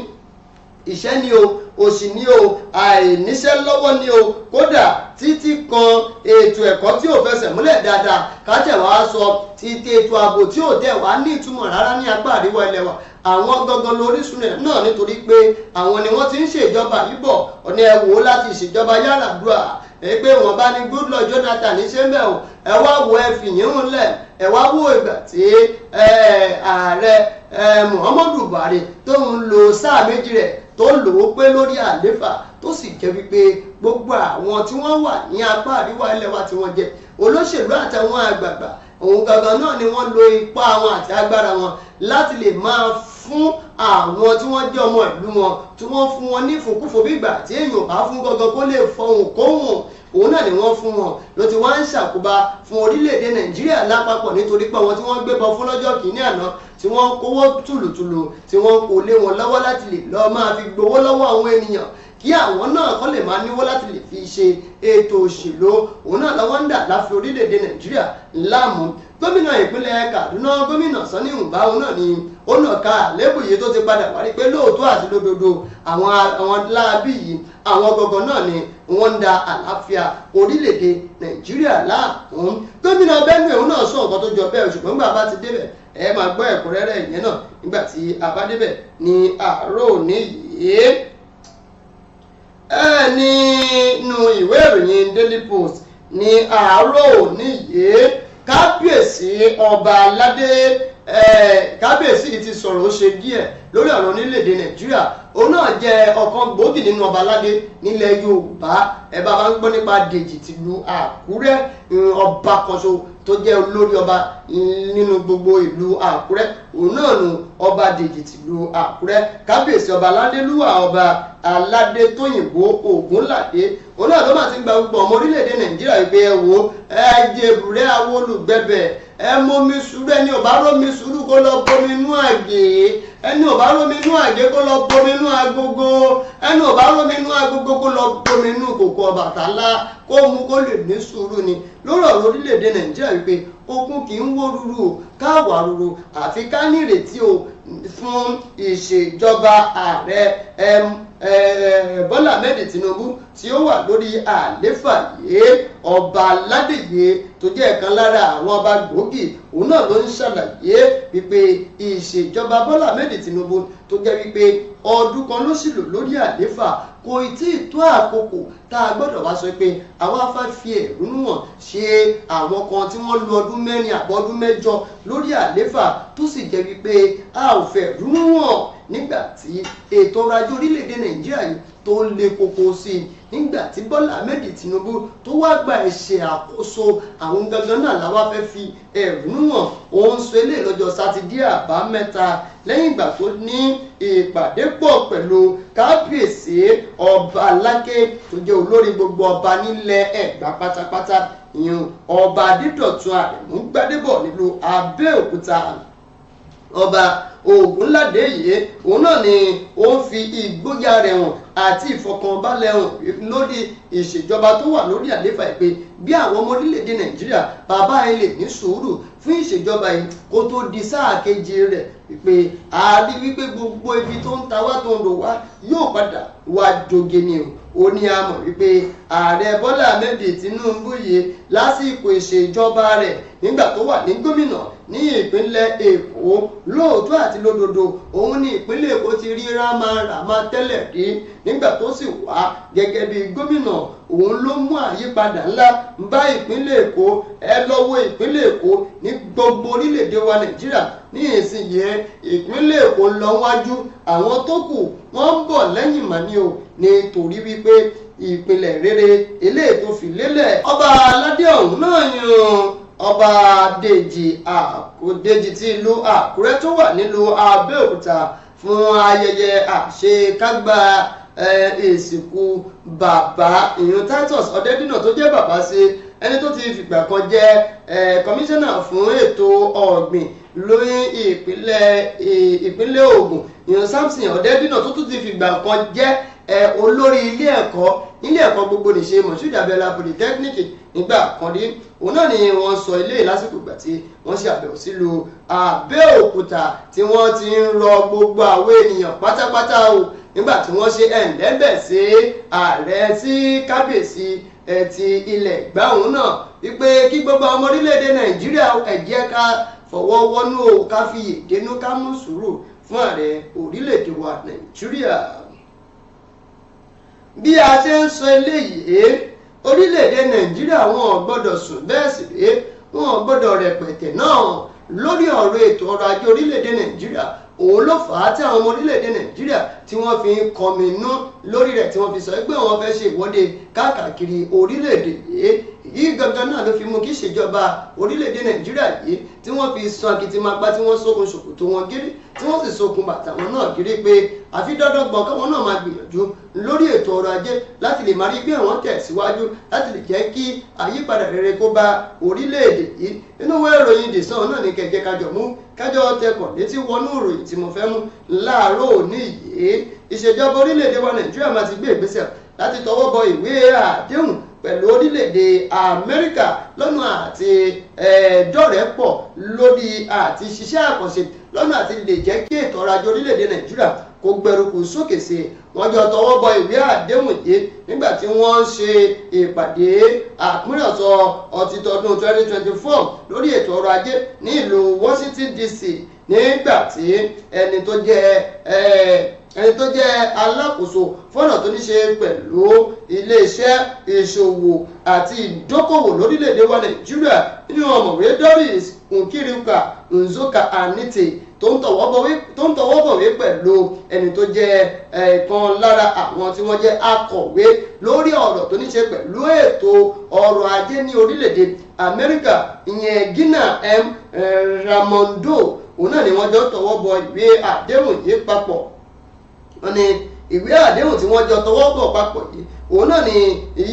ìṣẹ́ ni o, òṣì ni o, àìníṣẹ́ lọ́wọ́ ni o, kódà títí kan ètò ẹ̀kọ́ tí ò fẹsẹ̀ múlẹ̀ dáadáa, ká tẹ̀ wá sọ títí ètò ààbò tí ò tẹ̀ wá ní ìtumọ̀ rárá ní apá àríwá ilẹ̀ wa, àwọn gangan lórísun rẹ̀ náà, nítorí pé àwọn ni wọ́n ti ń ṣèjọba yìí bọ̀. Ọ̀nà ẹ̀ wò láti ìṣèjọba Yar'Adua pé wọ́n bá ní Goodluck Jonathan ní ṣe ń bẹ̀ o, ẹ wá wo ẹ fìyín ń lẹ̀, ẹ wá wo ìgbà tí ààrẹ Muhammadu Buhari tó ń lo sáà méjì rẹ̀ tó lò ó pé lórí àléfà, tó sì jẹ́ wípé gbogbo àwọn tí wọ́n wà ní apá àríwá ilẹ̀ wa tí wọ́n jẹ́ olóṣèlú àtàwọn àgbààgbà òun gangan náà ni wọ́n lo ipá wọn àti agbára wọn láti lè máa fún àwọn tí wọ́n jẹ́ ọmọ ìlú wọn tí wọ́n fún wọn ní ìfòkúfò bí ìgbà tí èèyàn bá fún gangan kó lè fọhùn kóhùn, òun náà ni wọ́n fún wọn ló ti wá ń ṣàkóbá fún orílẹ̀-èdè Nàìjíríà lápapọ̀, nítorí pé àwọn tí wọ́n gbébọn fún lọ́jọ́ kìíní àná tí wọ́n kówó tùlùtùlù tí wọ́n kò lé wọn lọ́wọ́ láti lè lọ́ọ́ máa fi gbowó lọ́wọ́ àwọn ènìyàn kí àwọn náà kọ́ lè máa níwó láti lè fi ṣe ètò òṣèlú, òun náà lọ́wọ́ ń dà láfi orílẹ̀-èdè Nàìjíríà láàmú. Gómìnà ìpínlẹ̀ Kaduna, gómìnà Sani Mbá, òun náà ni ó nà ká àlébù yìí tó ti padà wá rí pé lóòótọ́ àti lódodo àwọn láabi yìí àwọn gangan náà ni wọ́n ń da àlàáfíà orílẹ̀-èdè Nàìjíríà láàmú. Gómìnà Benue òun náà sọ nǹkan tó jọ bẹ́ẹ̀, ṣùgbọ́n nígbà bá ti débẹ̀ ẹ máa gbọ́ ẹ̀kúnrẹ́rẹ́ ìyẹn náà nígbà tí a bá débẹ̀ ní àárọ̀ òní yìí. Nínú ìwé ìròyìn Daily Post ní àárọ̀ òní yìí, kábíyèsí ọba aládé kábíyèsí ti sọ̀rọ̀ ó ṣe díẹ̀ lórí ọ̀rọ̀ orílẹ̀-èdè Nàìjíríà. Òun náà jẹ́ ọ̀kan gbòógì nínú ọba aládé nílẹ̀ Yorùbá. Ẹ bá bá ń gbọ́ nípa Dèjì tìlú Àkúrẹ́, ọba kan ṣo tó jẹ́ olórí ọba nínú gbogbo ìlú Àkúrẹ́, òun náà nu ọba Dèjì tìlú Àkúrẹ́, kábíyèsí ọba aládélúwà ọba aládé Tóyìnbó Ògúnládé, òun náà ló máa ti gba gbogbo ọmọ orílẹ̀-èdè Nàìjíríà wípé ẹ wo ẹ jẹ̀bùrẹ́ àwọn olùgbẹ̀bẹ̀, ẹ momi sùúrù, ẹni ò bá rómi sùúrù kó lọ bomi inú àgè, ẹni ò bá rómi inú àgè kó lọ bomi inú agogo, ẹni ò bá rómi inú agogo kó lọ bomi inú kòkò Ọbàtálá kó mu kó lè ní sùúrù ni. Lórí ọ̀rọ̀ orílẹ̀-èdè Nàìjíríà wípé okun kì í wó ruru o, káwà ruru, àfi ká nírètí o fún ìṣèjọba ààrẹ Bọ́lá Ahmed Tinubu tí ó wà lórí àléfà yìí. Ọba Aládéyé tó jẹ́ ẹ̀kan lára àwọn ọba gbòógì òun náà ló ń ṣàlàyé wípé ìṣèjọba Bọ́lá Ahmed Tinubu tó jẹ́ wípé ọdún kan ló sì lò lórí àléfà kò tí ì tó àkókò tá a gbọ́dọ̀ wá sọ pé àwọn afáfi ẹ̀rúnú hàn ṣe àwọn kan tí wọ́n lo ọdún 4 àbọ̀ ọdún 8 lórí àléfà tó sì jẹ́ wípé a ò fẹ́ ẹ̀rúnú hàn nígbà tí ètò ọrọ̀ ajé orílẹ̀-èdè Nàìjíríà yìí tó le koko sí i. Nígbà tí Bọ́lá Ahmed Tinubu tó wá gba ìṣe àkóso, àwọn gangan náà làwa fẹ́ fi ẹ̀rú hàn. Òun sọ eléyìí lọ́jọ́ Sátidé Àbámẹ́ta, lẹ́yìn ìgbà tó ní ìpàdé pọ̀ pẹ̀lú Kábíyèsí Ọba Aláké tó jẹ́ olórí gbogbo ọba nílẹ̀ Ẹ̀gbá pátápátá, ìyẹn Ọba Adédọ̀tun Àrẹ̀mú Gbádébọ̀ nílùú Abẹ́òkúta. Ọba Ògúnládé yìí, òun náà ni ó ń fi ìgboyà rẹ̀ hàn àti ìfọkànbalẹ̀ hàn lórí ìṣèjọba tó wà lórí àlééfà, ìpè bí àwọn ọmọ orílẹ̀-èdè Nàìjíríà bàbá ẹ lè ní sùúrù fún ìṣèjọba yìí kó tó di sáà kejì rẹ̀, pé a rí wípé gbogbo ibi tó ń ta wá, tó ń rò wá, yóò padà wá joge ni o. Ó ní a mọ̀ wípé Ààrẹ Bọ́lá Ahmed Tinubu yìí, lásìkò ìṣèjọba rẹ̀ nígbà tó wà ní gómìnà ní ìpínlẹ̀ Èkó, lóòótọ́ àti lódodo, òun ní ìpínlẹ̀ Èkó ti rí rámáràmá tẹ́lẹ̀ rí. Nígbà tó sì wá gẹ́gẹ́ bí gómìnà, òun ló mú àyípadà ńlá bá ìpínlẹ̀ Èkó. Ẹ lọ wo ìpínlẹ̀ Èkó ní gbogbo orílẹ̀-èdè wa Nàìjíríà ní ìsinyìí, ìpínlẹ̀ Èkó ń lọ wájú, àwọn tó kù wọ́n ń bọ̀ lẹ́yìn mà ní o, nítorí wípé ìpìlẹ̀ rere eléyìí tó fi lélẹ̀. Ọba aládé ọ̀hún náà yan Ọba Dèjì Àkódéjì tí ìlú Àkúrẹ́ tó wà nílùú Abẹ́òkúta fún ayẹyẹ àṣekágbá ìsìnkú bàbá, ìyún Titus Ọ̀dẹ́dínà, tó jẹ́ bàbá sí ẹni tó ti fìgbà kan jẹ́ kọmíṣánná fún ètò ọ̀gbìn lórí ìpínlẹ̀ Ògùn, ìyún Samson Ọ̀dẹ́dínà, tó tún ti fìgbà kan jẹ́ olórí ilé ẹ̀kọ́ gbogbo nìṣe Moshood Abiola Polytechnic nígbà kan rí. Òun náà ni wọ́n sọ ilé lásìkò ìgbà tí wọ́n ṣe àbẹ̀wò sílùú Abẹ́òkúta, tí wọ́n ti ń rọ gbogbo àwọn ènìyàn pátápátá o, nígbà tí wọ́n ṣe ẹ̀ǹdẹ́bẹ̀ sí ààrẹ, sí kábíyèsí ẹ̀ ti ilẹ̀ ìgbàhùn náà, wípé kí gbogbo ọmọ orílẹ̀-èdè Nàìjíríà, ẹ jẹ́ ká fọwọ́ wọnú o, ká fi ìdénú, ká mú sùúrù fún ààrẹ orílẹ̀-èdè wa Nàìjíríà. Bí a ṣe ń sọ eléyìí, orílẹ̀-èdè Nàìjíríà, wọn ò gbọ́dọ̀ sùn, bẹ́ẹ̀ sì rèé, wọn ò gbọ́dọ̀ rẹpẹ̀tẹ̀ náà lórí ọ̀rọ̀ ètò ọrọ̀ ajé orílẹ̀-èdè Nàìjíríà. Òun ló fà á tí àwọn ọmọ orílẹ̀-èdè Nàìjíríà tí wọ́n fi ń kọminú lórí rẹ̀, tí wọ́n fi sọ pé wọ́n fẹ́ ṣe ìwọ́de káàkiri orílẹ̀-èdè yìí. Yìí gangan náà ló fi mú kí ìṣèjọba orílẹ̀-èdè Nàìjíríà yìí, tí wọ́n fi sọ akitimapa, tí wọ́n sókun ṣòkòtò wọn gírí, tí wọ́n sì sókun bàtà wọn náà gírí, pé àfi dandan gbọ̀n káwọn náà máa gbìyànjú lórí ètò ọrọ̀ ajé láti lè máa rí pé àwọn tẹ̀síwájú, láti lè jẹ́ kí àyípadà rere kó bá orílẹ̀-èdè yìí. Nínú ìwé ìròyìn The Sun náà ní kẹjẹ kájọ mú kájọ tẹkọ̀ létí wọnú ìròyìn tí mo fẹ́ mú láàárọ̀ òní yìí. Ìṣèjọba orílẹ̀-èdè wa Nàìjíríà máa ti gbé ìgbésẹ̀ láti tọwọ́ bọ ìwé àdéhùn pẹ̀lú orílẹ̀-èdè Amẹ́ríkà lọ́nà àti dọ́rẹ̀ẹ́pọ̀ lórí àti ṣiṣẹ́ àkànṣe lọ́nà àti lè jẹ́ kí ètò ọrọ̀ ajé orílẹ̀-èdè Nàìjíríà kó gbẹrùkù sókè sí i. Wọ́n jọ tọwọ́ bọ ìwé àdéhùn yìí nígbà tí wọ́n ń ṣe ìpàdé àpéròsọ ọtí tọdún 2024 lórí ètò ọrọ̀ ajé ní ìlú Washington DC, nígbà tí ẹni tó jẹ́ alákòóso fọ́nà tó ní ṣe pẹ̀lú iléeṣẹ́ ìṣòwò àti ìdókòwò lórílẹ̀‐èdè wa Nàìjíríà nínú Ọ̀mọ̀wé Doris Nkiruka Nzoka Anite, tó ń tọwọ́ bọ̀wé pẹ̀lú ẹni tó jẹ́ ìkan lára àwọn tí wọ́n jẹ́ akọ̀wé lórí ọ̀rọ̀ tó ní ṣe pẹ̀lú ètò ọrọ̀ ajé ní orílẹ̀-èdè Amẹ́ríkà, ìyẹn Gina M Raimondo. Òun náà ni wọ́n jọ tọwọ́ bọ ìwé àdéhùn yìí papọ̀. Wọ́n ní ìwé àdéhùn tí wọ́n jọ tọwọ́ bọ̀ papọ̀ yìí, òun náà ni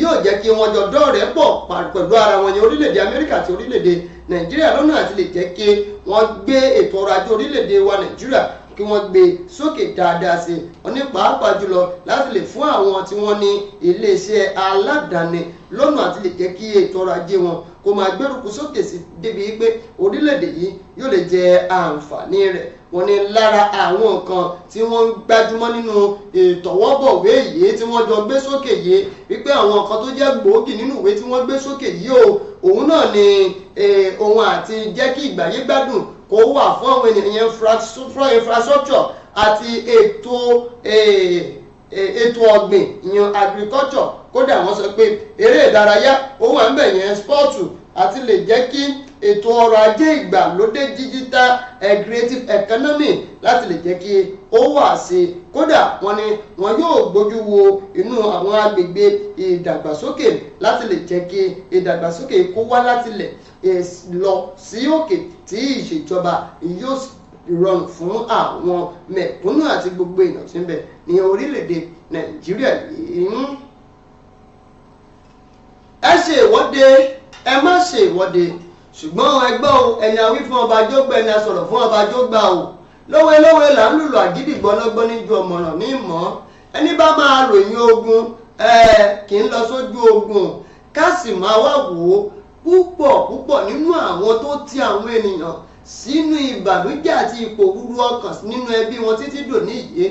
yóò jẹ́ kí wọ́n jọ dọ́rẹ̀ẹ́ pọ̀ pẹ̀lú ara wọn ní orílẹ̀-èdè Amẹ́ríkà àti orílẹ̀-èdè Nàìjíríà, lọ́nà àti lè jẹ́ kí wọ́n gbé ètò ọrọ̀ ajé orílẹ̀-èdè wa Nàìjíríà, kí wọ́n gbé sókè dáadáa sí i. Wọ́n ní pàápàá jùlọ láti lè fún àwọn tí wọ́n ní iléeṣẹ́ aládàáni lọ́nà àti lè jẹ́ kí ètò ọrọ̀ ajé wọn kó máa gbérùkù sókè sí, débi pé orílẹ̀-èdè yìí yóò lè jẹ àǹfààní rẹ̀. Wọ́n ní lára àwọn nǹkan tí wọ́n ń gbájúmọ́ nínú ìtọ̀wọ́bọ̀wé yìí tí wọ́n jọ gbé sókè yìí, wípé àwọn nǹkan tó jẹ́ gbòógì nínú ìwé tí wọ́n gbé sókè yìí o, òun náà ni ohun àti jẹ́ kí ìgbáyé gbádùn kó wà fún àwọn ènìyàn, infrastructure, àti ètò ọ̀gbìn, ìyẹn agriculture. Kódà, wọ́n sọ pé eré ìdárayá ó wà ń bẹ̀ yẹn, sport, àti lè jẹ́ kí ètò ọrọ̀ ajé ìgbàlódé, digital creative economy, láti lè jẹ́ kí ó wà sí i. Kódà wọ́n ní wọn yóò gbójú wo inú àwọn agbègbè ìdàgbàsókè láti lè jẹ́ kí ìdàgbàsókè kó wá láti lẹ̀ lọ sí òkè, tí ìṣèjọba yóò rọrùn fún àwọn mẹ̀kúnnù àti gbogbo èèyàn tí ń bẹ ní orílẹ̀-èdè Nàìjíríà yìí. Ẹ ṣe ìwọ́de, ẹ má ṣe ìwọ́de, ṣùgbọ́n ẹgbẹ́ o, ẹni àwí fún ọba jógbà, ẹni àsọ̀rọ̀ fún ọba jógbà o. Lówelówe là ń lùlù àgídìgbò, ọlọ́gbọ́n níjú ọmọràn ní ìmọ̀. Ẹni bá máa ròyìn ogun kì í lọ sójú ogun. Ká sì máa wá wò ó, púpọ̀ púpọ̀ nínú àwọn tó ti àwọn ènìyàn sínú ìbànújẹ́ àti ìpòrúru ọkàn nínú ẹbí wọn títí dòní yìí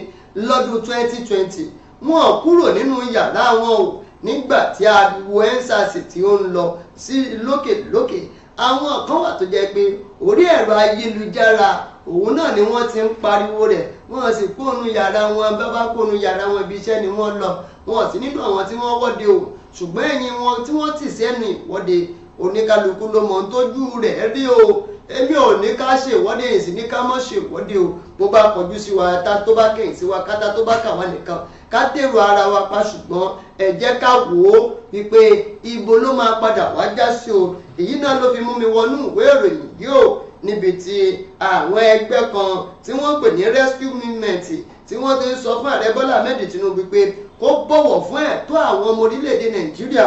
lọ́dún 2020, wọn kúrò nínú yàrá wọn o. Nígbà tí ariwo EndSARS tí ó ń lọ sí lókèlókè, àwọn kan wà tó jẹ́ pé orí ẹ̀rọ ayélujára òun náà ni wọ́n ti ń pariwo rẹ̀. Wọ́n sì kóònù yàrá wọn, bábá kóònù yàrá wọn, ibi iṣẹ́ ni wọ́n lọ. Wọn sì nínú àwọn tí wọ́n wọ́de o, ṣùgbọ́n ẹ̀yìn wọn tí wọ́n tì sẹ́nu ìwọ́de, oníkálukú ló mọ̀ ń tójú rẹ̀ rí o. Èmi ò ní ká ṣe ìwọ́de, èyí sì ní ká má ṣe ìwọ́de o. Bó bá kọjú sí wa ta, tó bá kẹ̀yìn sí wa kátá, tó bá kà wá nìkan, ká dèrò ara wa pa. Ṣùgbọ́n ẹ jẹ́ ká wò ó wípé ibo ló máa padà wá já sí o. Èyí náà ló fi mú mi wọnú ìwé ìròyìn yìí o, níbi tí àwọn ẹgbẹ́ kan tí wọ́n pè ní Rescue Movement tí wọ́n ti ń sọ fún Ààrẹ Bọ́lá Ahmed Tinubu pé kó bọ̀wọ̀ fún ẹ̀tọ́ àwọn ọmọ orílẹ̀-èdè Nàìjíríà.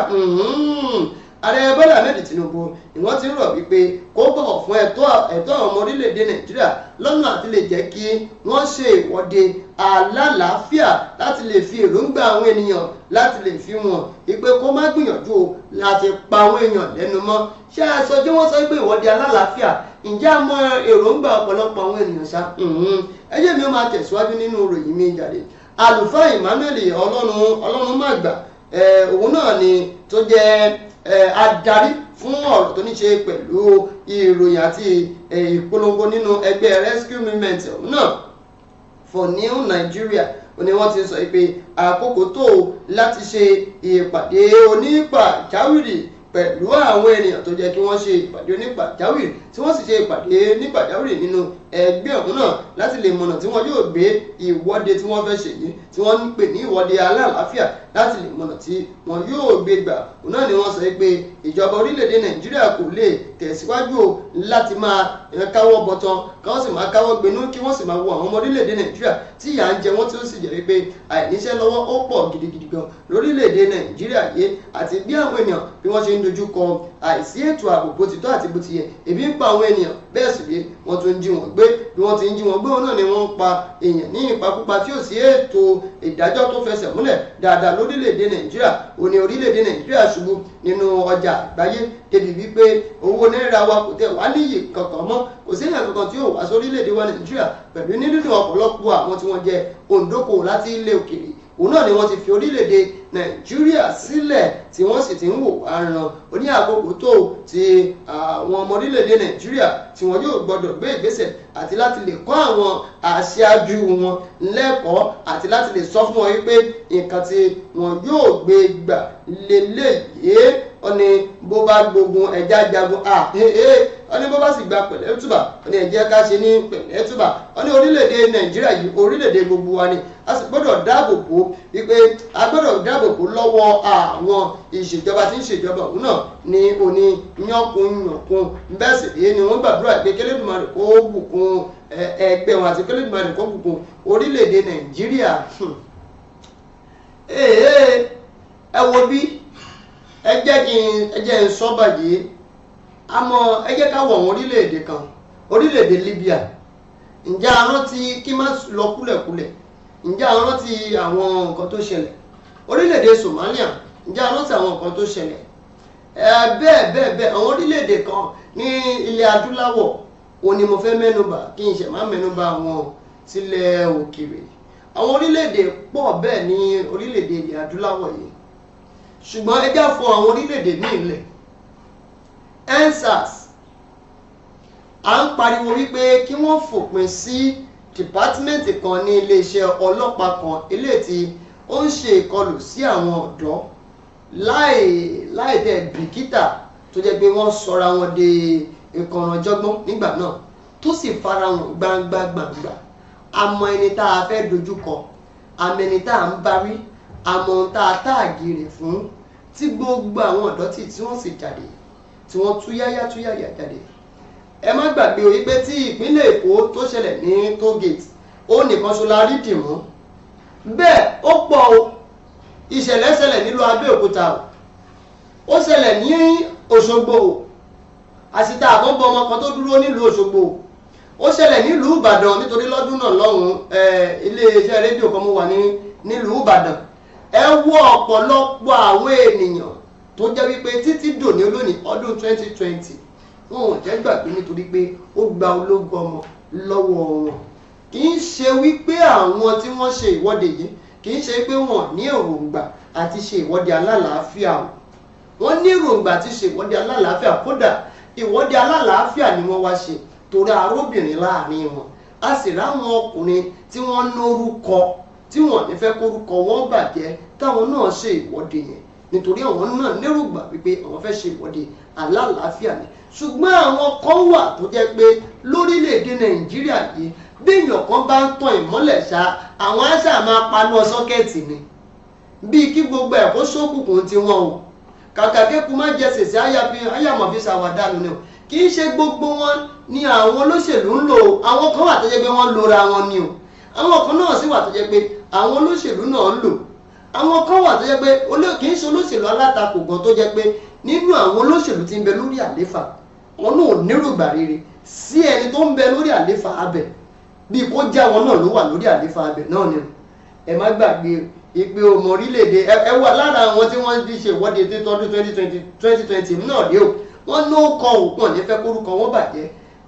Ààrẹ Bọ́lá Ahmed Tinubu ni wọ́n ti ń rọ̀ wípé kó bọ̀wọ̀ fún ẹ̀tọ́ àwọn ọmọ orílẹ̀-èdè Nàìjíríà lọ́nà àti lè jẹ́ kí wọ́n ṣe ìwọ́de alálàáfíà, láti lè fi èròǹgbà àwọn ènìyàn, láti lè fi wọn ìpè kó má gbìyànjú láti pa àwọn èèyàn lẹ́nu mọ́. Ṣé aṣojú wọn sọ pé ìwọ́de alálàáfíà, ǹjẹ́ a mọ èròǹgbà ọ̀pọ̀lọpọ̀ àwọn ènìyàn ṣá? Ẹ jẹ́ mi ó máa tẹ̀síwájú nínú ìròyìn mi jáde. Àlùfáà Emmanuel Ọlọ́run má gbà, òun náà ni tó jẹ́ adarí fún ọ̀rọ̀ tó ní ṣe pẹ̀lú ìròyìn àti ìpolongo nínú ẹgbẹ́ Rescue Movement ọ̀hún náà for New Nigeria, ó ní wọ́n ti sọ pé àkókò tó láti ṣe ìpàdé onípàjáwìrì pẹ̀lú àwọn ènìyàn tó jẹ́ kí wọ́n ṣe ìpàdé onípàjáwìrì, tí wọ́n sì ṣe ìpàdé nípàjáwìrì nínú ẹgbẹ́ ọ̀hún náà, láti lè mọ̀nà tí wọ́n yóò gbé ìwọ́de tí wọ́n fẹ́ ṣe yìí, tí wọ́n ń pè ní ìwọ́de alálàáfíà, láti lè mọ̀nà tí wọ́n yóò gbé gbà. Òun náà ni wọ́n sọ pé ìjọba orílẹ̀-èdè Nàìjíríà kò lè tẹ̀síwájú o láti máa káwọ́ bọ̀tán, káwọ́ sì máa káwọ́ gbénú, kí wọ́n sì máa wo àwọn ọmọ orílẹ̀-èdè Nàìjíríà tí ìyà ń jẹ wọ́n, tí ó sì jẹ́ wípé àìníṣẹ́ lọ́wọ́ ó pọ̀ gidigidi gan lórílẹ̀-èdè Nàìjíríà yìí, àti bí àwọn ènìyàn bí wọ́n ṣe ń dojú kọ àìsí ètò ààbò bó ti tọ́ àti bó ti yẹ. Ebi ń pa àwọn ènìyàn, bẹ́ẹ̀ sì rí wọ́n tún ń jí wọn gbé. Bí wọ́n ti ń jí wọn gbé, wọn náà ni wọ́n ń pa èèyàn ní ìpakúpa, tí ò sí ètò ìdájọ́ tó fẹsẹ̀ múlẹ̀ dáadáa lórílẹ̀‐èdè Nàìjíríà. Ó ní orílẹ̀‐èdè Nàìjíríà ṣubú nínú ọjà àgbáyé débi wípé owó náírà wa kò tẹ̀ wá níyì kankan mọ́. Kò sí èèyàn kankan tí yóò wá sórílẹ̀‐èdè wa Nàìjíríà, pẹ̀lú nínú ọ̀pọ̀lọpọ̀ àwọn tí wọ́n jẹ́ òǹdókòwò láti ilé òkèèrè, òun náà ni wọ́n ti fi orílẹ̀-èdè Nàìjíríà sílẹ̀, tí wọ́n sì ti ń wò wá ran. Ó ní àkókò tó ti àwọn ọmọ orílẹ̀-èdè Nàìjíríà tí wọ́n yóò gbọ́dọ̀ gbé ìgbésẹ̀ àti láti lè kọ́ àwọn aṣáájú wọn lẹ́kọ̀ọ́, àti láti lè sọ fún wọn wípé nǹkan tí wọn yóò gbé gbà lélẹ́yìí. Ó ní bó bá gbógun ẹja jagun, ó ní bó bá sì gba pẹ̀lẹ́tùbà, ó ní ẹ jẹ́ ká ṣe ní pẹ̀lẹ́tùbà. Ó ní orílẹ̀-èdè Nàìjíríà yìí, orílẹ̀-èdè gbogbo wa ni, a sì gbọ́dọ̀ dáàbò bò, wípé a gbọ́dọ̀ dáàbò bò lọ́wọ́ àwọn ìṣèjọba tí ń ṣèjọba òun náà ní oní yànkúnyànkún. Bẹ́ẹ̀ sì rí ni wọ́n gbàdúrà pé k'Ẹlẹ́dùmarè kó bùkún ẹgbẹ́ wọn àti k'Ẹlẹ́dùmarè kó bùkún orílẹ̀-èdè Nàìjíríà. Ẹ wo bí, ẹ jẹ́ kí n ẹ jẹ́ n sọ báyìí. Àmọ́ ẹ jẹ́ ká wọ àwọn orílẹ̀-èdè kan, orílẹ̀-èdè Libya. Ǹjẹ́ a rántí, kí má lọ kúlẹ̀kúlẹ̀, ǹjẹ́ a rántí àwọn nǹkan tó ṣẹlẹ̀ orílẹ̀-èdè Somalia? Ǹjẹ́ a rántí àwọn nǹkan tó ṣẹlẹ̀? Bẹ́ẹ̀ bẹ́ẹ̀ bẹ́ẹ̀, àwọn orílẹ̀-èdè kan ní ilẹ̀ adúláwọ̀ òun ni mo fẹ́ mẹ́nubà, kí n ṣe má mẹ́nubà àwọn tilẹ̀ òkèèrè. Àwọn orílẹ̀-èdè pọ̀ bẹ́ẹ̀ ní orílẹ̀-èdè ilẹ̀ adúláwọ̀ yìí, ṣùgbọ́n ẹ já fún àwọn orílẹ̀-èdè míì lẹ̀. EndSARS, à ń pariwo wípé kí wọ́n fòpin sí department kan ní iléeṣẹ́ ọlọ́pàá kan eléyìí tí ó ń ṣe ìkọlù sí àwọn ọ̀dọ́ láì tẹ̀ bìkítà, tó jẹ́ pé wọ́n sọra wọn di ìkànnàjọgbọ́n nígbà náà tó sì farahàn gbangba gbangba. Àmọ́ ẹni tá a fẹ́ dojúkọ, àmọ́ ẹni tá a ń bá wí, àmọ́ ohun tá a táàgì rẹ̀ fún, tí gbogbo àwọn ọ̀dọ́ tí wọ́n sì jáde, tí wọ́n túyáyá túyáyá jáde. Ẹ má gbàgbé wípé tí ìpínlẹ̀ Èkó tó ṣẹlẹ̀ ní tollgate ó nìkan ṣo la rí dìmú. Bẹ́ẹ̀ ó pọ̀ o, ìṣẹ̀lẹ̀ ṣẹlẹ̀ nílùú Abẹ́òkúta o, ó ṣẹlẹ̀ ní Òṣogbo o, àṣìta àbọ̀nbọ̀ ọmọ kan tó dúró nílùú Òṣogbo o, ó ṣẹlẹ̀ nílùú Ìbàdàn nítorí lọ́dún náà lọ́hùn-ún iléeṣẹ́ rédíò kan mo wà nílùú Ìbàdàn. Ẹ wo ọ̀pọ̀lọpọ̀ àwọn ènìyàn tó jẹ́ wípé títí dòní olónìí ọdún 2020 wọn ò jẹ́ gbàgbé nítorí pé ó gba ológun ọmọ lọ́wọ́ wọn. Kì í ṣe wípé àwọn tí wọ́n ṣe ìwọ́de yìí kì í ṣe pé wọ́n ní èròǹgbà àti ṣe ìwọ́de alálàáfíà o, wọ́n ní èròǹgbà àti ṣe ìwọ́de alálàáfíà. Kódà ìwọ́de alálàáfíà ni wọ́n wá ṣe torí arúbìnrin láàrin wọn, a sì ráwọn ọkùnrin tí wọ́n lórúkọ tí wọ́n ní fẹ́ kórúkọ wọn bàjẹ́ táwọn náà ṣe ìwọ́de yẹn nítorí àwọn náà nérògbà wípé àwọn fẹ́ ṣe ìwọ́de alálàáfíà ni. Ṣùgbọ́n àwọn kan wà tó jẹ́ pé lórílẹ̀‐èdè Nàìjíríà yìí bí èèyàn kan bá ń tan ìmọ́lẹ̀ ṣá, àwọn àṣà máa paná sọ́kẹ́ẹ̀tì ni, bíi kí gbogbo ẹ̀ kó ṣókùnkùn tiwọn o, kàkà kéku má jẹ sèse àyàmọ̀ fi ṣàwàdànù ni o. Kì í ṣe gbogbo wọn ni àwọn olóṣèlú ń lò ó, àwọn kan wà tó jẹ́ pé wọ́n lora wọn ni o, àwọn kan náà sì wà tó jẹ́ pé àwọn olóṣèlú náà ń lò, àwọn kan wà tó jẹ́ pé kì í ṣe olóṣèlú alátakò gan tó jẹ́ pé nínú àwọn olóṣèlú tí ń bẹ lórí àléfà wọn náà ò nírògbà rere sí ẹni tó ń bẹ lórí àléfà abẹ, bíi kó já wọn náà ló wà lórí àléfà abẹ náà ni. Ẹ má gbàgbé ìpè ọmọ orílẹ̀-èdè ẹ wà lára àwọn tí wọ́n ti ṣe ìwọ́de tó tọdún 2020 náà dé o, wọ́n ló kọ òkun ọ̀ní fẹ́ kórúkọ wọn bàjẹ́.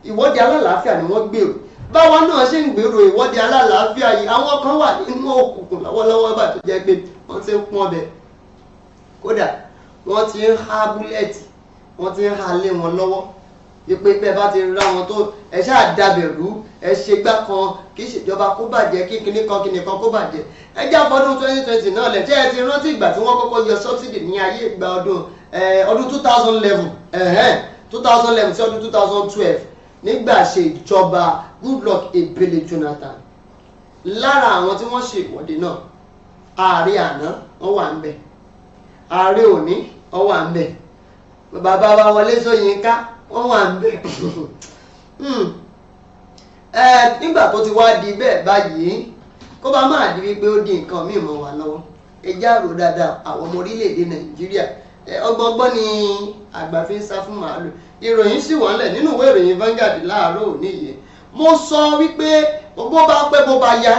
Ìwọ́de alálàáfíà ni wọ́n gbèrò, báwa náà ṣe ń gbèrò ìwọ́de alálàáfíà yìí, àwọn kan wà nínú òkùnkùn lọ́wọ́lọ́wọ́ bá tó jẹ́ pé wọ́n ti ń pọ́n ọbẹ̀, kódà wọ́n ti ń há búlẹ̀tì, wọ́n ti ń há lé wọn lọ́wọ́ ìpè bẹ́ẹ̀ bá ti ra wọn tó ẹ ṣáà dabẹ̀rú, ẹ ṣe gbá kan kí ìṣèjọba kó bàjẹ́, kí kinní kan kinní kan kó bàjẹ́. Ẹ já fọdún 2020 náà lẹ̀, ṣé ẹ ti rántí ìgbà tí wọ́n kọ́kọ́ yọ subsidy ní ayé ìgbà ọdún 2011 2011 sí ọdún 2012 nígbà ṣe ìjọba Goodluck Ebele Jonathan. Lára àwọn tí wọ́n ṣe ìwọ́de náà, ààrẹ àná wọ́n wà ń bẹ̀, ààrẹ òní wọ́n wà ń bẹ̀, bàbá wa Wọlé Ṣóyínká wọ́n wà ń bẹ̀. Nígbà tó ti wá di bẹ́ẹ̀ báyìí, kó bá máa di wípé ó di nǹkan míì mọ́ wa lọ́wọ́, ẹ já rò dáadáa àwọn ọmọ orílẹ̀-èdè Nàìjíríà. Ọgbọ́ngbọ́n ni àgbà fi ń sá fún màálù. Ìròyìn sì wọ́n lẹ̀ nínú ìwé ìròyìn Vanguard láàárọ̀ òní yìí. Mo sọ wípé bó bá pẹ́ bó bá yá,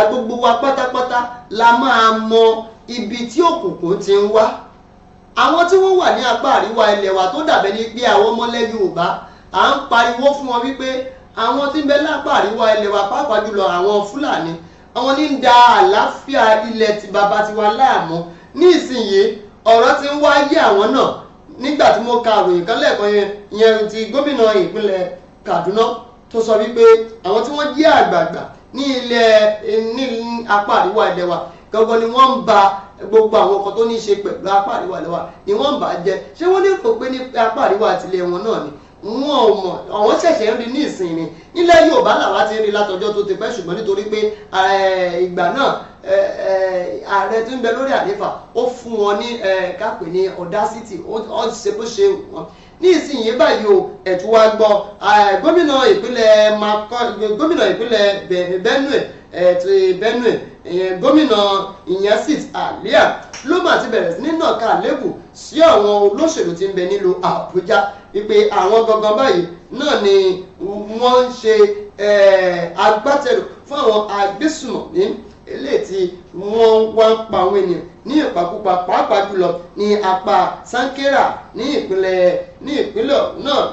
gbogbo wa pátápátá la máa mọ ibi tí òkùnkùn ti ń wá. Àwọn tí wọ́n wà ní apá àríwá ilẹ̀ wa tó dàbẹ́ ní pé àwọn ọmọlẹ̀ Yorùbá à ń pariwo fún wọn wípé àwọn tí ń bẹ lápá àríwá ilẹ̀ wa pàápàá jùlọ àwọn Fúlàní, àwọn ní ń da àlàáfíà ilẹ̀ ti bàbá tiwa láàmú. Ní ìsinyìí ọ̀rọ̀ ti ń wáyé àwọn náà. Nígbà tí mo ka àròyìn kan lẹ́ẹ̀kan yẹn ti gómìnà ìpínlẹ̀ Kaduna tó sọ wípé àwọn tí wọ́n jẹ́ àgbààgbà ní ilẹ̀ ní apá àríwá ilẹ̀ wa gangan ni wọ́n ń ba gbogbo àwọn nǹkan tó ní í ṣe pẹ̀lú apá àríwá ilẹ̀ wa ni wọ́n ń bà á jẹ́. Ṣé wọ́n lérò pé ní apá àríwá àtìlẹ̀ wọn náà ni? Wọn ò mọ̀, àwọn ṣẹ̀ṣẹ̀ ń rí ní ìsìn ni. Nílẹ̀ Yorùbá làwa ti ń rí látọjọ́ tó ti pẹ́, ṣùgbọ́n nítorí pé ìgbà náà ààrẹ tó ń bẹ lórí àléfà ó fún wọn ní kápẹ́ ní audacity, ó ṣe bó ṣe wọ́n. Ní ìsinyìí báyìí o, ẹ̀tún wa gbọ́ gómìnà ìpínlẹ̀ Benue ti Benue, gómìnà Iyasit Alia ló mà ti bẹ̀rẹ̀ sí ní nàka àlébù sí àwọn olóṣèlú tí ń bẹ nílùú Àbújá wípé àwọn gangan báyìí náà ni wọ́n ń ṣe agbátẹrù fún àwọn agbésùmọ̀mí eléyìí tí wọ́n wá ń pa àwọn ènìyàn ní ìpakúpa pàápàá jùlọ ní apá Sankera ní ìpínlẹ̀ náà.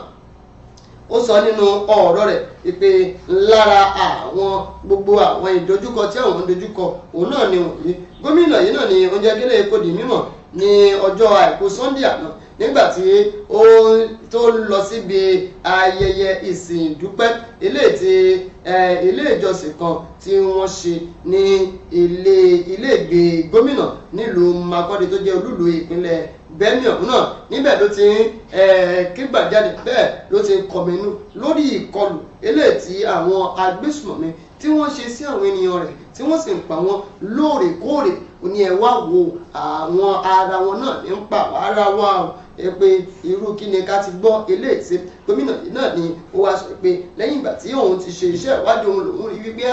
Ó sọ nínú ọ̀rọ̀ rẹ̀ wípé lára àwọn gbogbo àwọn ìdojúkọ tí àwọn ń dojúkọ òun náà ni wọ̀nyí. Gómìnà yìí náà ni oúnjẹ kélé kò di mímọ̀ ní ọjọ́ àìkú Sunday àná Nígbà tí ó tó lọ síbi ayẹyẹ ìsìn ìdúpẹ́ ilé tí ilé ìjọsìn kan tí wọ́n ṣe ní iléègbé gómìnà nílùú Makurdi tó jẹ́ olúìlú ìpínlẹ̀ Benue ọ̀hún náà, níbẹ̀ ló ti ń kígbàjáde, bẹ́ẹ̀ ló ti ń kọminú lórí ìkọlù eléyìí tí àwọn agbésùmọ̀mí tí wọ́n ṣe sí àwọn ènìyàn rẹ̀, tí wọ́n sì ń pa wọ́n lóòrèkóòrè. Ó ní ẹ wá wo àwọn ara wọn náà ní ń pa ara wa o, pé irú kí ni ká ti gbọ́ eléyìí tí gómìnà yìí náà ni ó wá sọ pé lẹ́yìn ìgbà tí òun ti ṣe iṣẹ́ ìwádìí òun lòun rí wípé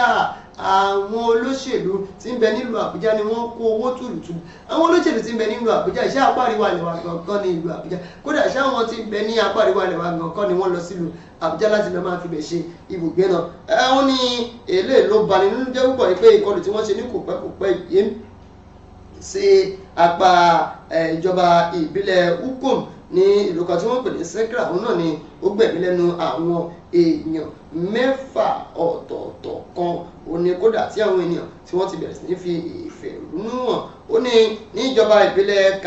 àwọn olóṣèlú tí ń bẹ nílùú Àbújá ni wọ́n kó owó tùlùtùlù. Àwọn olóṣèlú tí ń bẹ nílùú Àbújá, iṣẹ́ apá àríwá ilẹ̀ wa gangan ní ìlú Àbújá, kódà iṣẹ́ àwọn tí ń bẹ ní apá àríwá ilẹ̀ wa gangan ni wọ́n lọ sílùú Àbújá láti lọ máa fi bẹ̀ ṣe ibùgbé náà. Ẹ̀hún ni eléyìí ló bani nínú jẹ́ púpọ̀ pé ìkọlù tí wọ́n ṣe ní kòpẹ́kòpẹ́ yìí sí apá ìjọba ìbílẹ̀ Ukom ní ìlú kan tí wọ́n pè ní Sekra, òun náà ni ó gbẹ̀mí lẹ́nu àwọn èèyàn 6 ọ̀tọ̀ọ̀tọ̀ kan. Ó ní kódà tí àwọn ènìyàn tí wọ́n ti bẹ̀rẹ̀ sí ní fi ìfẹ̀hónú hàn. Ó ní níjọba ìbílẹ̀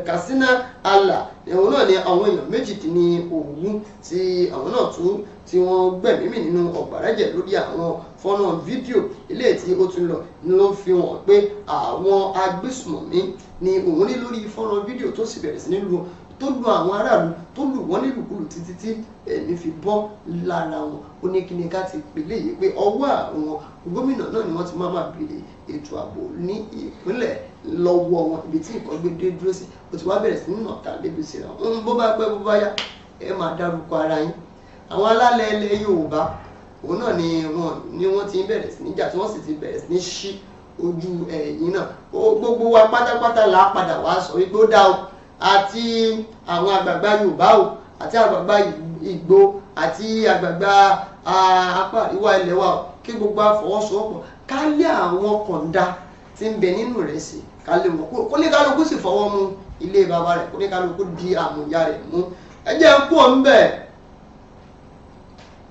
Katsina Ala, òun náà ni àwọn èèyàn 18 tí àwọn náà tún tí wọ́n gbẹ̀mí mì nínú ọ̀gbàrẹ́jẹ̀ lórí àwọn fọ́nrán fídíò ilé tí ó tún lọ ló fi hàn pé àwọn agbésùmọ̀mí ni òun rí lórí fọ́nrán fídíò tó sì bẹ̀rẹ̀ sí ní lu tó lu àwọn aráàlú tó lù wọ́n nílùkulù títí tí ẹ̀mí fi bọ́ lára wọn. Ó ní kí ni ká ti pèlè yìí pé ọwọ́ àwọn gómìnà náà ni wọ́n ti máa béèrè ètò ààbò ní ìpínlẹ̀ lọ́wọ́ wọn, ibi tí nǹkan gbé dé dúró sí. Ó ti wá bẹ̀rẹ̀ sí nínú ọ̀tá lébi sí ra ń bó bá pẹ́ bó bá yá ẹ máa dárúkọ ara yín. Àwọn alálẹ̀ ilẹ̀ Yorùbá òun náà ni wọ́n ti bẹ̀rẹ̀ sí níjà tí wọ́n sì ti bẹ̀rẹ̀ sí ní ṣí ojú ẹ̀yìn náà. Gbogbo wa pátápátá là á padà wá sọ wípé ó dá o, àti àwọn àgbààgbà Yorùbá o, àti àgbààgbà Ìgbò, àti àgbààgbà apá àríwá ilẹ̀ wa o, kí gbogbo àfọwọ́sowọ́pọ̀ ká lé àwọn kọ̀ǹda tí ń bẹ nínú rẹ̀ sí, ká lé wọn kúrò, kó ní kálukú sì fọwọ́ mú ilé bàbá rẹ̀, kó ní kálukú di àmúyá rẹ̀ mú. Ẹ jẹ́ ń kú ọ̀ ń bẹ̀.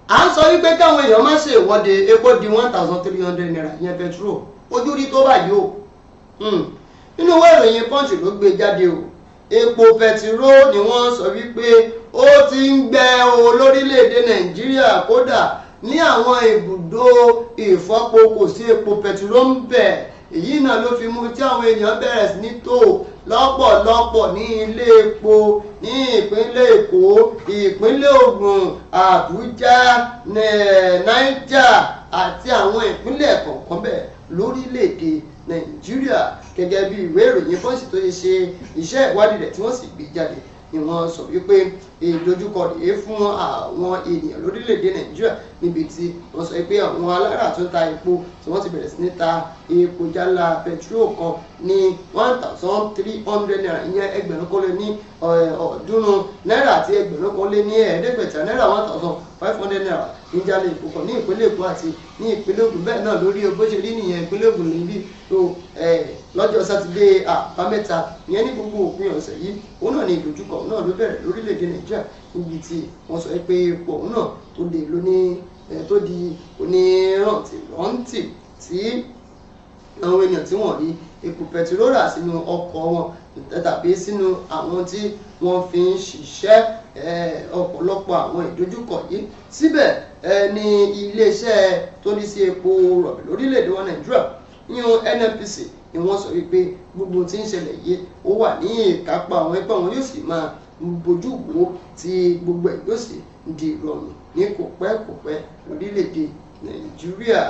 À ń sọ wípé káwọn èèyàn má ṣe ìwọ́de, epo di 1,300 naira ìyẹn petrol, ojú rí tó báyìí o. Nínú ìwé ìròyìn Punch ló gbé jáde o. Epo pẹtiró ni wọ́n sọ wípé ó ti ń gbẹ o lórílẹ̀‐èdè Nàìjíríà, kódà ní àwọn ibùdó ìfọpo kò sí epo pẹtiró ń bẹ̀. Èyí náà ló fi mú tí àwọn èèyàn bẹ̀rẹ̀ sí ní tò lọ́pọ̀lọpọ̀ ní ilé epo ní ìpínlẹ̀ Èkó, ìpínlẹ̀ Ògùn, Àbújá, Niger àti àwọn ìpínlẹ̀ kọ̀ọ̀kan bẹ̀ lórílẹ̀‐èdè Nàìjíríà. Gẹ́gẹ́ bí ìwé ìròyìn Punch tó ṣe iṣẹ́ ìwádìí rẹ̀ tí wọ́n sì gbé jáde ni wọ́n sọ wípé ìdojúkọ rèé fún àwọn ènìyàn lórílẹ̀‐èdè Nàìjíríà, níbi tí wọ́n sọ pé àwọn alára tó ń ta epo tí wọ́n ti bẹ̀rẹ̀ sí ní ta epo jálá petrol kan ní 1,300 naira, ìyẹn 1,300 náírà àti 1,500 náírà, 1,500 naira ní jálá epo kan ní ìpínlẹ̀ Èkó àti ní ìpínlẹ̀ Ògùn. Bẹ́ẹ̀ náà lórí bó ṣe rí nìyẹn ìpínlẹ̀ Ògùn níbí tó lọ́jọ́ sátidé àbámẹ́ta ìyẹn ní gbogbo òpin ọ̀sẹ̀ yìí, òun náà ní ìdojúkọ náà ló bẹ̀rẹ̀ lórílẹ̀‐èdè Nàìjíríà, níbi tí wọ́n sọ pé epo òun náà tó dé lóní tó di oníràntìrántì tí àwọn ènìyàn tí wọ́n rí epo pẹtiró rà sínú ọkọ̀ wọn tàbí sínú àwọn tí wọ́n fi ń ṣiṣẹ́. Ọ̀pọ̀lọpọ̀ àwọn ìdojúkọ yìí síbẹ̀ ní iléeṣẹ́ tó ní sí epo rọ̀bì lórílẹ̀‐èdè wa Nàìjíríà yíyan NNPC ni wọ́n sọ wípé gbogbo tí ń ṣẹlẹ̀ yìí ó wà ní ìkápá àwọn ẹgbẹ́ wọn, yóò sì máa bójú wo tí gbogbo ẹ̀ yóò sì di ìrọ̀rùn ní kòpẹ́kòpẹ́ lórílẹ̀‐èdè Nàìjíríà.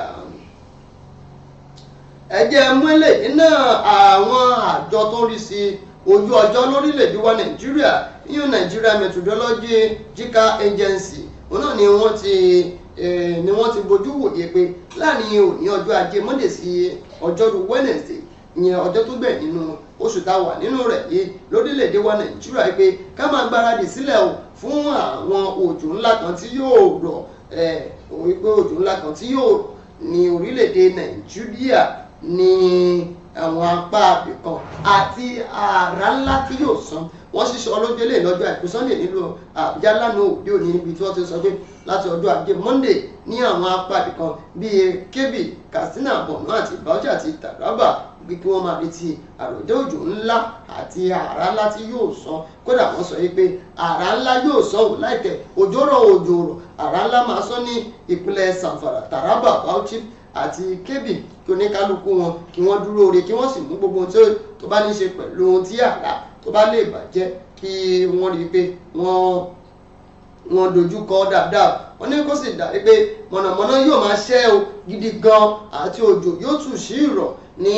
Ẹ jẹ́ mú eléyìí náà, àwọn àjọ tó ń rí sí ojú ọjọ́ lórílẹ̀‐èdè wa Nàìjíríà yíyan Nigeria Meteorological Agency, òun náà ni wọ́n ti bójú wòye pé láàrin òní ọjọ́ ajé Monday sí ọjọ́rú Wednesday, ìyẹn ọjọ́ tó gbẹ̀ nínú oṣù tá a wà nínú rẹ̀ yìí lórílẹ̀‐èdè wa Nàìjíríà, pé ká máa gbáradì sílẹ̀ o fún àwọn òjò ńlá kan tí yóò rọ̀, wípé òjò ńlá kan tí yóò rọ̀ ní orílẹ̀‐èdè Nàìjíríà ní àwọn apá abìkan àti àrá ńlá tí yóò sán. Wọ́n ṣiṣẹ́ ọlọ́jọ́ lè lọ́jọ́ àìkú Sunday nílùú Àbújá lánàá òde òní, níbi tí wọ́n ti sọ pé láti ọjọ́ ajé Monday ní àwọn apá abìkan bíi Kebbi, Katsina, Borno àti Bauchi àti Taraba Pé kí wọ́n máa retí àròjọ òjò ńlá àti àrá ńlá tí yóò sán. Kódà wọ́n sọ yìí pé àrá ńlá yóò sán ò láìtẹ̀ òjò rọ̀, òjò rọ̀, àrá ńlá máa sán ní ìpínlẹ̀ Zamfara, Taraba, Bauchi àti Kebbi, kí oníkálukú wọn kí wọ́n dúró re, kí wọ́n sì mú gbogbo ohun tó bá ní ṣe pẹ̀lú ohun tí àrá tó bá lè bàjẹ́, kí wọ́n rí i pé wọ́n dojú kọ dáadáa. Wọ́n ní kó sì dàbí pé mọ̀nàmọ́ná yóò máa ṣẹ́ o gidi gan, àti òjò yóò tù sí ìrọ̀ ní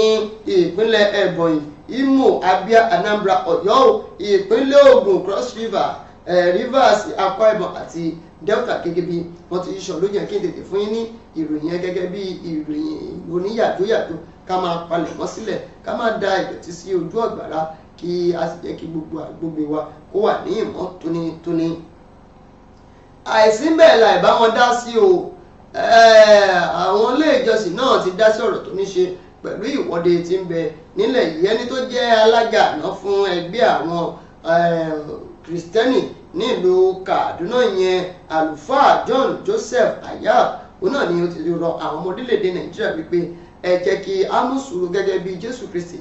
ìpínlẹ̀ Ebonyi, Imo, Abia, Anambra, Ọ̀yọ́, ìpínlẹ̀ Ògùn, Cross River, Rivers, Akwa Ibom àti Delta, gẹ́gẹ́ bí wọ́n ti sọ lójú yẹn. Kí n tètè fún yín ní ìròyìn yẹn gẹ́gẹ́ bí ìròyìn oníyàjóyàjó, ká máa palẹ̀ mọ́ sílẹ̀, ká máa da ìdọ̀tí sí ojú ọ̀gbàrá, kí a sì jẹ́ kí gbogbo àgbègbè wa kó wà ní ìmọ́ tónítóní. Àìsí bẹ́ẹ̀ láì bá wọn dá sí o. Àwọn ilé ìjọsìn náà ti dá sí ọ̀rọ̀ tó ní ṣe pẹ̀lú ìwọ́de tí ń bẹ nílẹ̀ yìí. Ẹni tó jẹ́ alága àná fún ẹgbẹ́ àwọn Kìrìsìtẹ́nì nílùú Kaduna yẹn, àlùfáà John Joseph Hayab, òun náà ni ó ti rọ àwọn ọmọ orílẹ̀-èdè Nàìjíríà wípé ẹ jẹ́ kí á mú sùúrù, gẹ́gẹ́ bí Jésù Kristi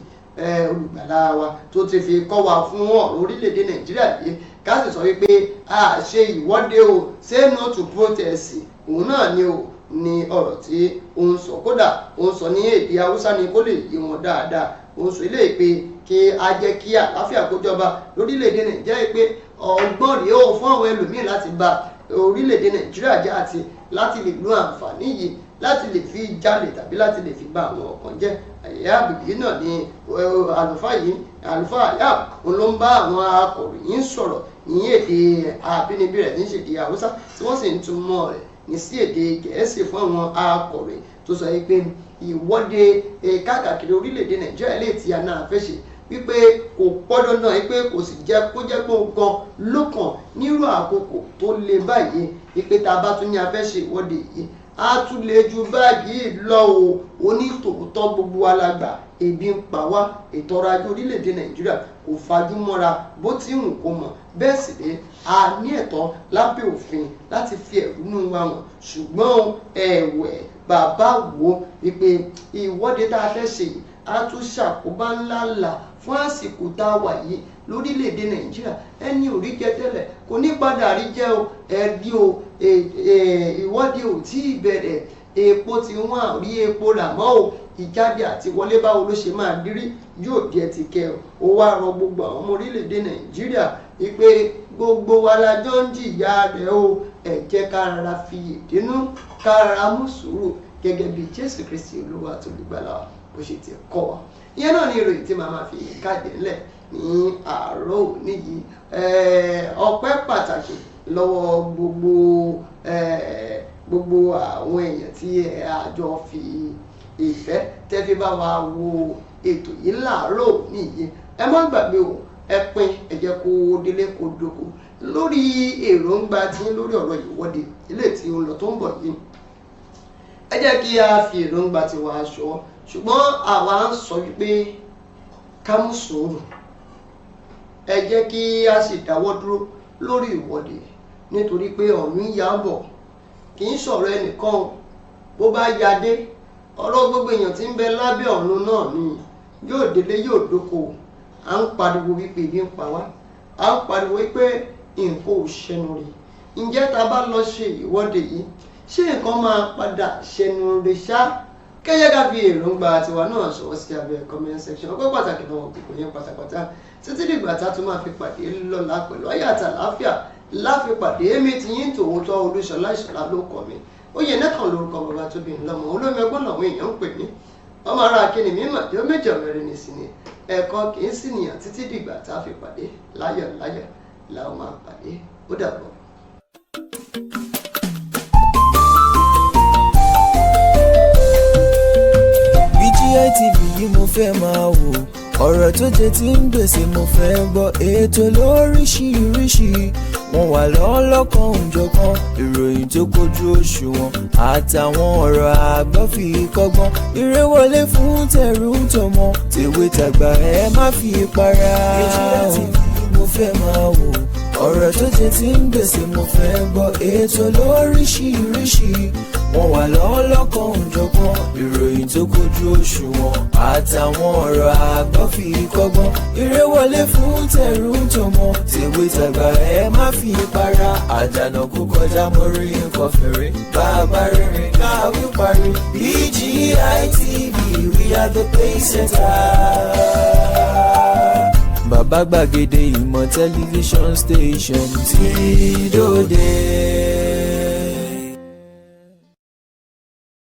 olùgbàlà wa tó ti fi kọ́ wa fún ọ̀rọ̀ orílẹ̀-èdè Nàìjíríà yìí, ká sì sọ wípé a ṣe ìwọ́de o, say no to protest. Òun náà ni o ní ọ̀rọ̀ tí ó ń sọ. Kódà ó ń sọ ní èdè Haúsá ni kó lè yé wọn dáadáa. Ó ń sọ ilé pé kí a jẹ́ kí àlàáfíà kó jọba lórílẹ̀-èdè Nàìjíríà, pé ọgbọ́n rèé o fún àwọn ẹlòmíín láti bà orílẹ̀-èdè Nàìjíríà jẹ́ àti láti lè lo àǹfààní yìí láti lè fi jalè tàbí láti lè fi bà àwọn ọ̀kan jẹ́. Àyàbù yìí náà ni àlùfáà yìí, àlùfáà Àyàbù, òun ló ń bá àwọn akọ̀ròyìn sọ̀rọ̀ ní èdè àbínibí rẹ̀ ní ṣèdè Haúsá, tí wọ́n sì ń túmọ̀ rẹ̀ ní sí èdè Gẹ̀ẹ́sì fún àwọn akọ̀ròyìn, tó sọ yìí pé ìwọ́de káàkiri orílẹ̀-èdè Nàìjíríà lè ti àná àfẹ́ṣe, wípé kò pọ́dọ̀ náà, wípé kò sì jẹ́ kó jẹ́ pé gan lókàn nírú àkókò tó le báyìí, wípé tá a bá tún ní a fẹ́ ṣe ìwọ́de yìí, á tún lè ju báyìí lọ o. Onítòótọ́ gbogbo alàgbà, ebi ń pa wá, ètò ọrọ̀ ajé orílẹ̀-èdè Nàìjíríà kò fajúmọ́ra bó ti wù kó mọ̀, bẹ́ẹ̀ sì rèé a ní ẹ̀tọ́ lábẹ́ òfin láti fi ẹ̀hónú wa hàn. Ṣùgbọ́n ẹ̀wẹ̀ bàbá wo wípé ìwọ́de tá a fẹ́ ṣe yìí á tún ṣàkóbá ńláńlá fún àsìkò tá a wà yìí lórílẹ̀‐èdè Nàìjíríà. Ẹni ò rí jẹ tẹ́lẹ̀ kò ní padà rí jẹ o. Ẹbí o, ìwọ́de ò tí ì bẹ̀rẹ̀, epo tí wọ́n á rí epo rà mọ́ o, ìjáde àti wọlé báwo ló ṣe máa dírí yóò di ẹ ti kẹ o. Ó wá rọ gbogbo àwọn ọmọ orílẹ̀‐èdè Nàìjíríà wípé gbogbo wa la jọ ń jìyà rẹ̀ o, ẹ jẹ́ ká rárá fi ìdínú, ká rárá mú sùúrù, gẹ́gẹ́ bí Jésù Kristi Olúwa tó lùgbàlà bó ṣe ti kọ́ wa. Ìyẹn náà ni ìròyìn tí màá máa fi káàdì ńlẹ̀ ní àárọ̀ òní yìí. Ọpẹ́ pàtàkì lọ́wọ́ gbogbo àwọn èèyàn tí àjọ fi ìfẹ́ tẹ́ fi bá wa wo ètò yìí láàárọ̀ òní yìí. Ẹ má gbàgbé o, ẹ pín, ẹ jẹ́ kó délé kó dóko lórí èròǹgbà tí lórí ọ̀rọ̀ ìwọ́de ilé tí ó ń lọ tó ń bọ̀ yìí. Ẹ jẹ́ kí a fi èròǹgbà tiwa aṣọ, ṣùgbọ́n àwa ń sọ wípé ká mú sùúrù, ẹ jẹ́ kí a sì dáwọ́ dúró lórí ìwọ́de, nítorí pé ọ̀run ń ya bọ̀, kì í sọ̀rọ̀ ẹnìkan. Bó bá ya dé, ọ̀rọ̀ gbogbo èèyàn tí ń bẹ lábẹ́ ọ̀run náà ni yóò délé yóò dóko. À ń pariwo wípé ebi ń pa wá, à ń pariwo wípé nǹkan ò ṣẹnu rè. Ǹjẹ́ tá a bá lọ ṣe ìwọ́de yìí, ṣé nǹkan máa padà ṣẹnu rè ṣá? Kẹ́yẹ́ ká fi èròǹgbà tiwa náà ṣọwọ́ sí abẹ́ comment section. Ọpẹ́ pàtàkì lọ́wọ́ gbogbo yẹn pátápátá títí dìgbà tá a tún máa fi pàdé lọ́la pẹ̀lú ayé àtàláfíà láfi pàdé. Èmi ti yín tòótọ́, Olúṣọlá Ìṣọ̀lá ló kọ́ mi, oyè nẹ́kan lórúkọ bàbá tó bí ńlọmọ, olómi ọgbọ́n làwọn èèyàn ń pè mí, ọmọ ara akíní mi mà jọ méjì ọ̀rẹ́rẹ́ ní sí ni ẹ̀kọ́ kì í sì nìyàn. Títí dìgbà tá a fi pàdé láyọ̀ láyọ̀ làwọn máa pàdé, ó dàbọ̀. BGI TV yìí mo fẹ́ máa wò, ọ̀rọ̀ tó jẹ ti ń gbèsè mo fẹ́ gbọ́, ètò lóríṣiríṣi wọ́n wà lọ́lọ́kan òjọ̀kan, ìròyìn tó kojú òṣùwọ̀n àtàwọn ọ̀rọ̀ àgbọ́ fi kọ́gbọ́n, eré wọlé fún tẹ̀rù tọmọ, tèwe tàgbà ẹ má fi para. BGI TV mo fẹ́ máa wò, ọ̀rọ̀ tó jẹ ti ń gbèsè mo fẹ́ gbọ́, ètò lóríṣiríṣi. Wọ́n wà lọ́lọ́kan òjọ̀kan, ìròyìn tó kojú òṣùwọ̀n àtàwọn ọ̀rọ̀ àgbọ́ fi kọ́gbọ́n. Eré wọlé fún tẹ̀rù tọmọ, tèwe tàgbà, ẹ má fi para. Àdànà kó kọjá mórí nǹkan fèrè. Bàbá rere káwí parí. BGI TV, we are the pace setter. Bàbá gbàgede ìmọ̀ tẹlifíṣọ̀n station tí dòde.